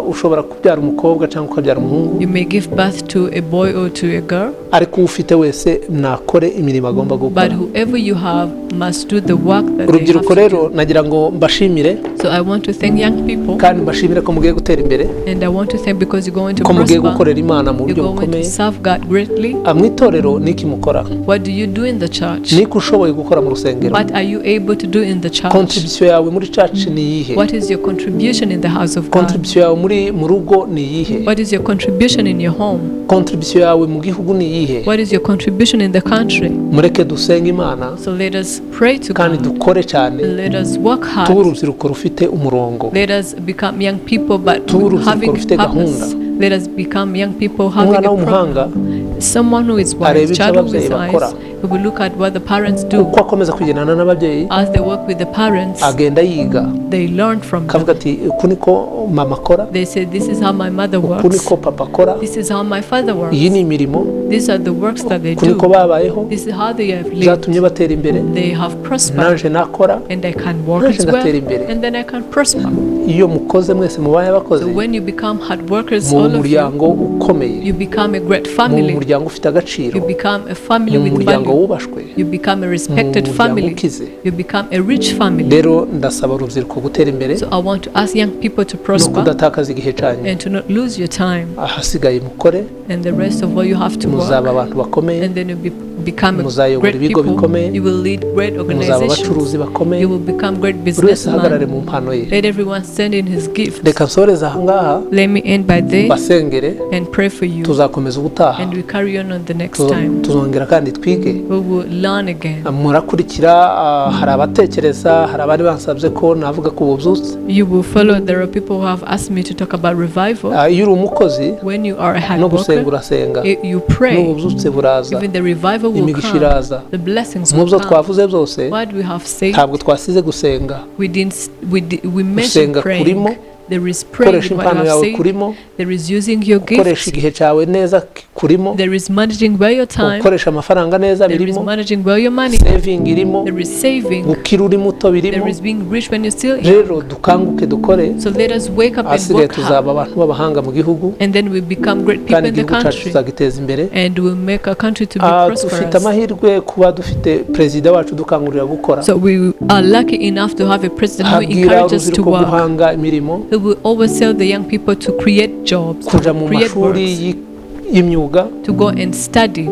Ushobora kubyara umukobwa cyangwa ukabyara umuhungu, You may give birth to a boy or to a girl, ariko uwo ufite wese nakore imirimo agomba but gukora. Whoever you have must do the work that they have Urubyiruko to rero do. Nagira ngo mbashimire, So I want to thank young people, kandi mbashimire ko mugiye gutera imbere, and I want to thank because you're going to ko mugiye prosper. gukorera Imana mu You're buryo going to bukomeye. serve God greatly. Mu itorero niki mukora? What do you do in the church? Niki ushoboye gukora mu rusengero? What are you able to do in the church? Contribution yawe muri church ni iyihe? What is your contribution in the house of God? Contribution yawe muri mu rugo ni iyihe? What is your contribution in your home? Contribution yawe mu gihugu ni iyihe? What is your contribution in the country? Mureke dusenge Imana, So let us pray to kandi God. dukore cyane, Let us work tube hard. urubyiruko rufite umurongo. Let us become young people, but Tube urubyiruko having rufite purpose. gahunda. Let us become young people having Umwana a w'umuhanga program. Someone who is areba wise, icyo child who ababyeyi is bakora. wise, who will look at what the parents do. Uko akomeza kugendana n'ababyeyi, As they work with the parents, agenda yiga, they learn from them. akavuga ati uku niko mama akora, They say, "This is how my mother uku works. niko papa akora, This is how my father iyi works. ni imirimo, These are the works that they uku niko do. babayeho, This is how they have lived. byatumye batera imbere, They have prospered, naje nakora, and I can work naje as ngatera well, imbere." and then I can prosper." Iyo mukoze mwese mubaye abakozi, So when you become hard workers, mu all of you, muryango ukomeye, you become a great mu family. muryango ufite agaciro, You become a family mu with muryango value. wubashwe, You become a mu respected muryango family. ukize. You become a rich family. Rero ndasaba urubyiruko gutera imbere So I want to ask young people to no prosper kudatakaza igihe cyanyu. And to not lose your time Ahasigaye mukore, and the rest of what you have to muzaba work. Abantu bakomeye, And then you become a muzayobora great ibigo people. bikomeye, You will lead great muzaba organizations. abacuruzi bakomeye. You will become great Buri wese ahagarare businessmen. mu mpano ye. Let everyone send in his gift. Reka nsoreze aha ngaha, Let me end by this basengere, and pray for you. Tuzakomeza ubutaha. And we carry on the next time. Tuzongera kandi twige. We will learn again. Murakurikira, hari abatekereza, hari abari bansabye ko navuga ku bubyutse. You will follow. There are people who have asked me to talk about revival. Iyo uri umukozi, When you are a hard no gusenga worker, urasenga, you pray. N'ububyutse buraza, Even the revival will imigisha come. iraza. The blessings Mu will byo come. twavuze byose, What we have said, ntabwo twasize gusenga. we didn't. We mentioned Gusenga praying. kurimo, There is praying gukoresha in what you impano have yawe said. kurimo, There is using your gukoresha gifts. igihe cyawe neza kurimo, There is managing well your time. gukoresha amafaranga neza There is birimo, managing well your money. Saving irimo, There is saving. Gukira uri muto birimo. There is being rich when you're still young. Rero dukanguke dukore, So let us wake up and ahasigaye work hard. tuzaba abantu b'abahanga mu gihugu, And then we become great people kandi in the igihugu cyacu country. tuzagiteza imbere. And we'll make our country to be Dufite prosperous. amahirwe kuba dufite perezida wacu dukangurira gukora, So we are lucky enough to have a president who abwira encourages to urubyiruko work. guhanga imirimo, Who will always tell the young people to create jobs, kuja to mu create mashuri works, y'imyuga, to go and study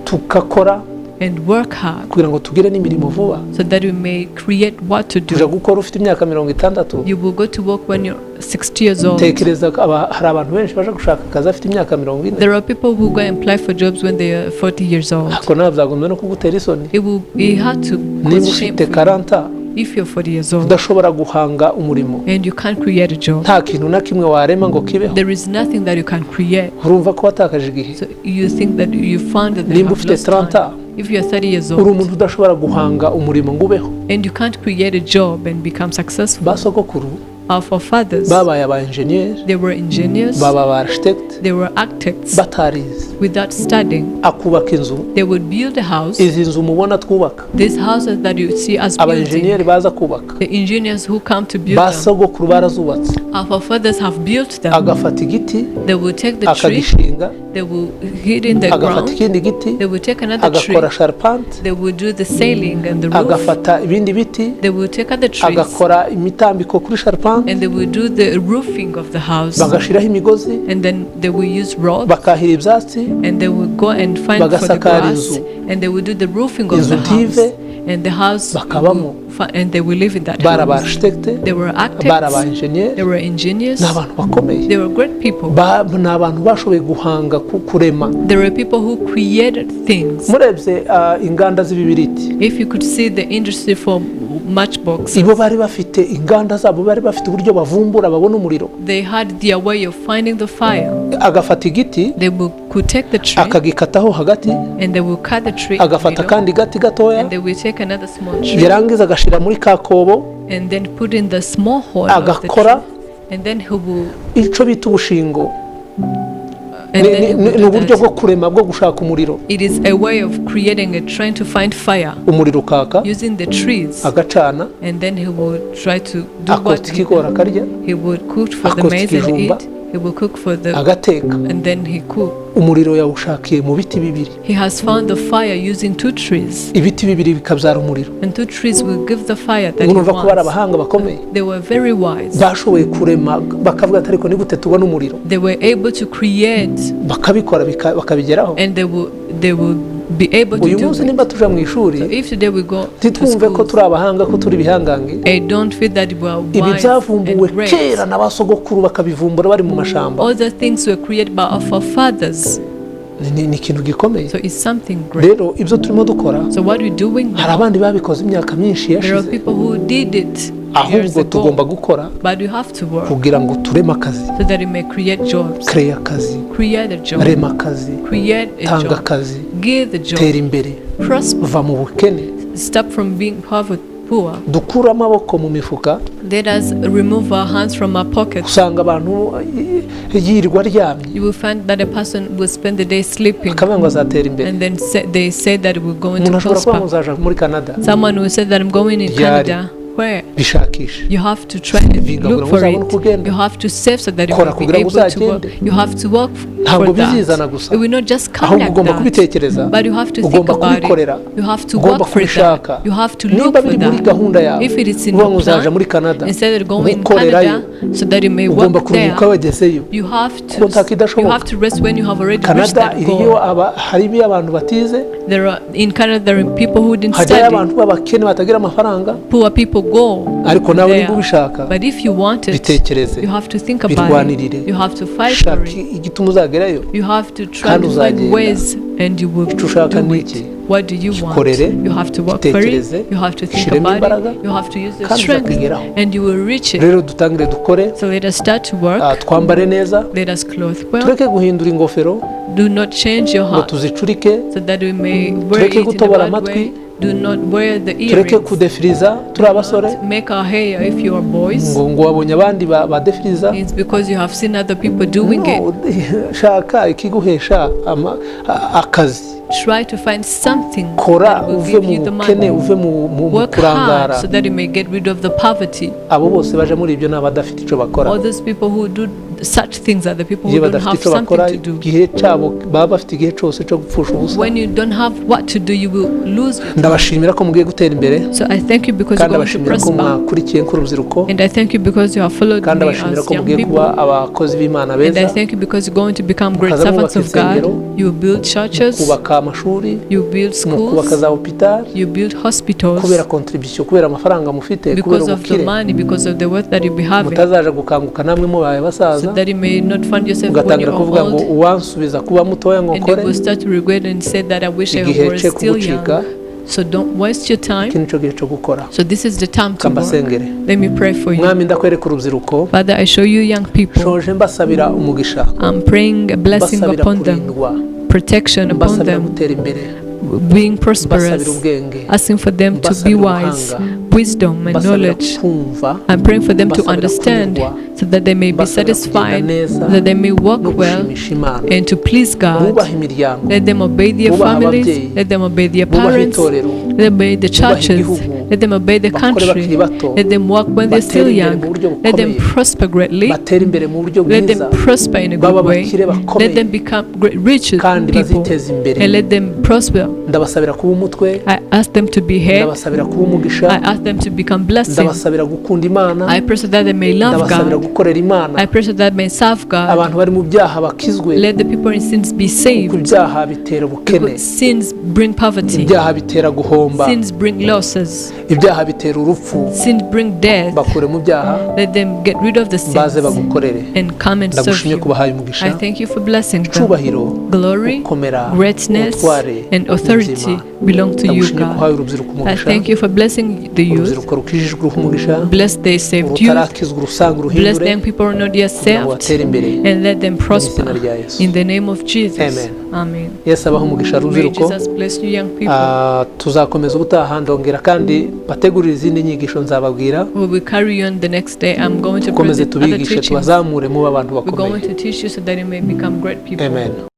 tugakora and work hard kugira ngo tugire n'imirimo vuba. So that we may create what to Kuja do. gukora ufite imyaka 60, You will go to work when you're 60 years old. Tekereza ko hari abantu benshi baje gushaka akazi afite imyaka 40. There are people who go and apply for jobs when they are 40 years old. Ariko nawe byagombye no kugutera isoni. It had to Niba cause shame ufite for you. 40, If you're 40 years old udashobora guhanga umurimo, and you can't create a job, nta kintu na kimwe warema ngo kibeho, there is nothing that you can create. Urumva ko watakaje igihe. So you think that you found that you Nimba have ufite lost 30 time. If you're 30 years uri old umuntu udashobora guhanga umurimo ngo ubeho. And you can't create a job and become successful, Ba sogokuru our forefathers, babaye aba enjeniyeri, they were engineers, baba aba architect they were architects batarize. Without studying. Akubaka inzu. They would build a house. Izi nzu mubona twubaka, These houses that you see us aba building, enjeniyeri baza kubaka, the engineers who come to build ba them, sogokuru barazubatse. Our forefathers have built them. Agafata igiti, They will take the tree, akagishinga, they will hit in the agafata ground, ikindi giti, they will take another tree, agakora charpente, they will do the sailing and the roof, agafata ibindi biti, they will take other trees, agakora imitambiko kuri charpente, and they will do the roofing of the house, bagashyiraho imigozi, and then they will use rope, bakahira ibyatsi, and they will go and find for the bagasakara grass, inzu. And they will do the roofing of Inzu the house, ntive, and the house bakabamo. And they will live in that Bari aba house. architecte, They were bari aba architects, enjeniyeri, they were engineers, ni abantu bakomeye. They were great people. Ni abantu bashoboye guhanga kurema. There were people who created things. Murebye inganda z'ibibiriti, If you could see the industry for matchbox, ibo bari bafite inganda zabo, bari bafite uburyo bavumbura babona umuriro. They had their way of finding the fire. Agafata igiti, They could take the tree akagikataho hagati, and they will cut the tree in the agafata middle, akandi gati gatoya, and they will take another small tree yarangiza agashyira muri ka kobo, and then put in the small hole of the agakora tree, and then he will icyo bita ubushingo. And Ni then he ni- will ni do uburyo that. bwo kurema bwo gushaka umuriro. It is a way of creating and trying to find fire Umuriro ukaka, using the trees, agacana, and then he will try to do what akotsa ikigori akarya, he would cook for the akotsa maize and ikijumba, eat. He will cook for the agateka. And then he cook. Umuriro yawushakiye mu biti bibiri. He has found the fire using two trees, Ibiti bibiri bikabyara umuriro. And two trees will give the fire that he Murumva ko bari wants. abahanga bakomeye. They were very wise. Bashoboye kurema bakavuga ati ariko ni gute tubona umuriro? They were able to create, Bakabikora bakabigeraho. And they will be able to Uyu do munsi it. nimba tuja mu ishuri, So if today we go to ntitwumve ko school, turi abahanga, ko turi ibihangange. I don't feel that we are Ibi wise and byavumbuwe great. kera na ba sogokuru bakabivumbura bari mu mashamba. All the things were created by our forefathers. Ni ikintu gikomeye. So it's something great. Rero ibyo turimo dukora, So what we're doing hari now, abandi babikoze imyaka myinshi there are yashize. people who did it years Ahubwo tugomba ago. gukora But you have to work kugira ngo tureme akazi. So that you may create jobs. Create akazi. Create a job. Rema akazi. Create a Tanga job. akazi. Give the job. Tera imbere. Prosper. Va mu bukene. Stop from being poor. Dukure amaboko mu mifuka. Let us remove our hands from our pockets. Usanga abantu yirirwa aryamye, You will find that a person will spend the day sleeping, akavuga ngo azatera imbere. And then they say that we're going Umuntu to ashobora kuba ngo prosper. nzaja muri Canada. Someone will say that I'm going in Ryari? Canada. Where? Bishakishe. You have to try and Savinga look kugira ngo for uzabone uko it. ugenda. You have to save so that you Kora will be kugira ngo able to work. uzagende. You have to work Ntabwo for bizizana that. gusa. It will not just come Ahubwo like ugomba that. kubitekereza, But you have to think ugomba about kubikorera, it. You have to ugomba work for kubishaka. that. You have to look Nimba for biri muri that. gahunda yawe, If it is in uvuga your ngo uzaja plan, muri Canada, instead of going in gukorerayo, Canada so that you may ugomba work kuruhuka there, wagezeyo. you have Kuko to ntakidashoboka. you have to rest when you have already reached Canada that iriyo goal. aba harimo abantu batize. There are in Canada there are people who didn't Hajyayo study. abantu b'abakene batagira amafaranga. Poor people go Ariko nawe there. niba ubishaka, But if you want it, bitekereze, you have to think about birwanirire, it. You have to fight for shaka it. igituma uzagerayo. You have to try Kandi to find uzagenda. ways and you will Icyo ushaka do ni it. iki? What do you want? Gikorere, You have to work for gitekereze, it. You have to think gishyiremo about imbaraga, it. You have to use your kandi strength uzakigeraho. And you will reach it. Rero dutangire dukore. So let us start to work. Twambare neza. Let us clothe well. Tureke guhindura ingofero Do not change your ngo heart tuzicurike. So that we may wear Tureke it in a gutobora bad amatwi. way. Do not wear the Tureke earrings. kudefiriza turi abasore, Not make our hair if you are boys. ngo wabonye abandi badefiriza. It's because you have seen other people doing it. No, shaka ikiguhesha akazi. Try to find something Kora that will uve give mu you the bukene, money. uve mu Work hard kurangara. So that you may get rid of the poverty. Abo bose baje muri ibyo ni abadafite icyo bakora. All those people who do such things are the people who Iyo don't badafite have icyo something bakora, to do. igihe cyabo baba bafite igihe cyose cyo gupfusha ubusa. When you don't have what to do, you will lose your time. Ndabashimira ko mugiye gutera imbere. So I thank you because Kandi you're going to abashimira ko prosper. mwakurikiye nk'urubyiruko. And I thank you because you have followed Kandi me abashimira as ko young mugiye people. kuba abakozi b'Imana And I beza. thank you because you're going to become great Mukaza servants mwubaka of God. insengero, You build churches, kubaka amashuri, you build mukubaka schools, za hopitali, you build hospitals kubera contribution, kubera amafaranga mufite, kubera because of the ubukire. money, because of the wealth that you'll be having. Mutazaja gukanguka namwe mubaye basaza, So that you may not find yourself when mugatangira you are kuvuga ngo old uwansubiza kuba mutoya ngo and you nkore. will start to regret and say that I wish I Igihe was cye still kugucika. young. So don't waste your time. Iki nicyo gihe cyo gukora. So this is the time to work. Kambasengere. Let me pray for you. Mwami, ndakwereka urubyiruko. Father, I show you young people. Shoje mbasabira umugisha, I'm praying a blessing mbasabira upon them, kurindwa, protection upon mbasabira them, gutera imbere, being mbasabira prosperous, ubwenge, asking for them to be mbasabira wise, ubuhanga, wisdom and mbasabira knowledge. kumva I'm praying for them to mbasabira understand kunyurwa, so that they may be mbasabira kugenda satisfied, neza so that they may walk no well gushimisha Imana. and to please God. Bubaha imiryango, Let them obey their bubaha families, ababyeyi, let them obey their bubaha parents, itorero, let them obey the bubaha churches, igihugu, let them obey the bakore country, bakiri bato, let them work when they're batere still imbere young, mu buryo let them bukomeye, prosper greatly, batere imbere mu buryo let bwiza, them prosper in a babe good way, abakire let bakomeye them become great rich kandi people, baziteze imbere. And let them prosper. Ndabasabira kuba umutwe, I ask them to be head, ndabasabira kuba umugisha, I ask them to become blessing. ndabasabira gukunda Imana, I pray so that they may love ndabasabira God. gukorera Imana. I pray so that they may serve God. Abantu bari mu byaha bakizwe, Let the people in sins be kuko saved. ibyaha bitera ubukene, Because sins bring poverty. ibyaha bitera guhomba, Sins bring losses. Ibyaha bitera urupfu. Sins bring death. Bakure mu byaha, Let them get rid of the sins baze bagukorere. And come and serve Ndagushimye you. kubahaye umugisha. I thank you for blessing them. Icubahiro, Glory, gukomera, greatness, ubutware and authority n'ubuzima. Belong to you, Ndagushimye ko God. uhaye urubyiruko I umugisha. thank you for blessing the youth. Urubyiruko rukijijwe uruhe umugisha, Bless the saved youth. urutarakizwa urusanga Bless uruhindure them people who are not yet kugira ngo saved. batere imbere And let them mu izina prosper. rya Yesu. In the name of Jesus. Amen. Amen. Yesu abahe umugisha May rubyiruko. Jesus bless you, young people. Ah, tuzakomeza ubutaha, ndongera kandi bategurire izindi nyigisho nzababwira. We will carry on the next day. I'm going to Dukomeze present other tubigishe, teachings. tubazamure mube abantu We're bakomeye. going to teach you so that you may become great people. Amen.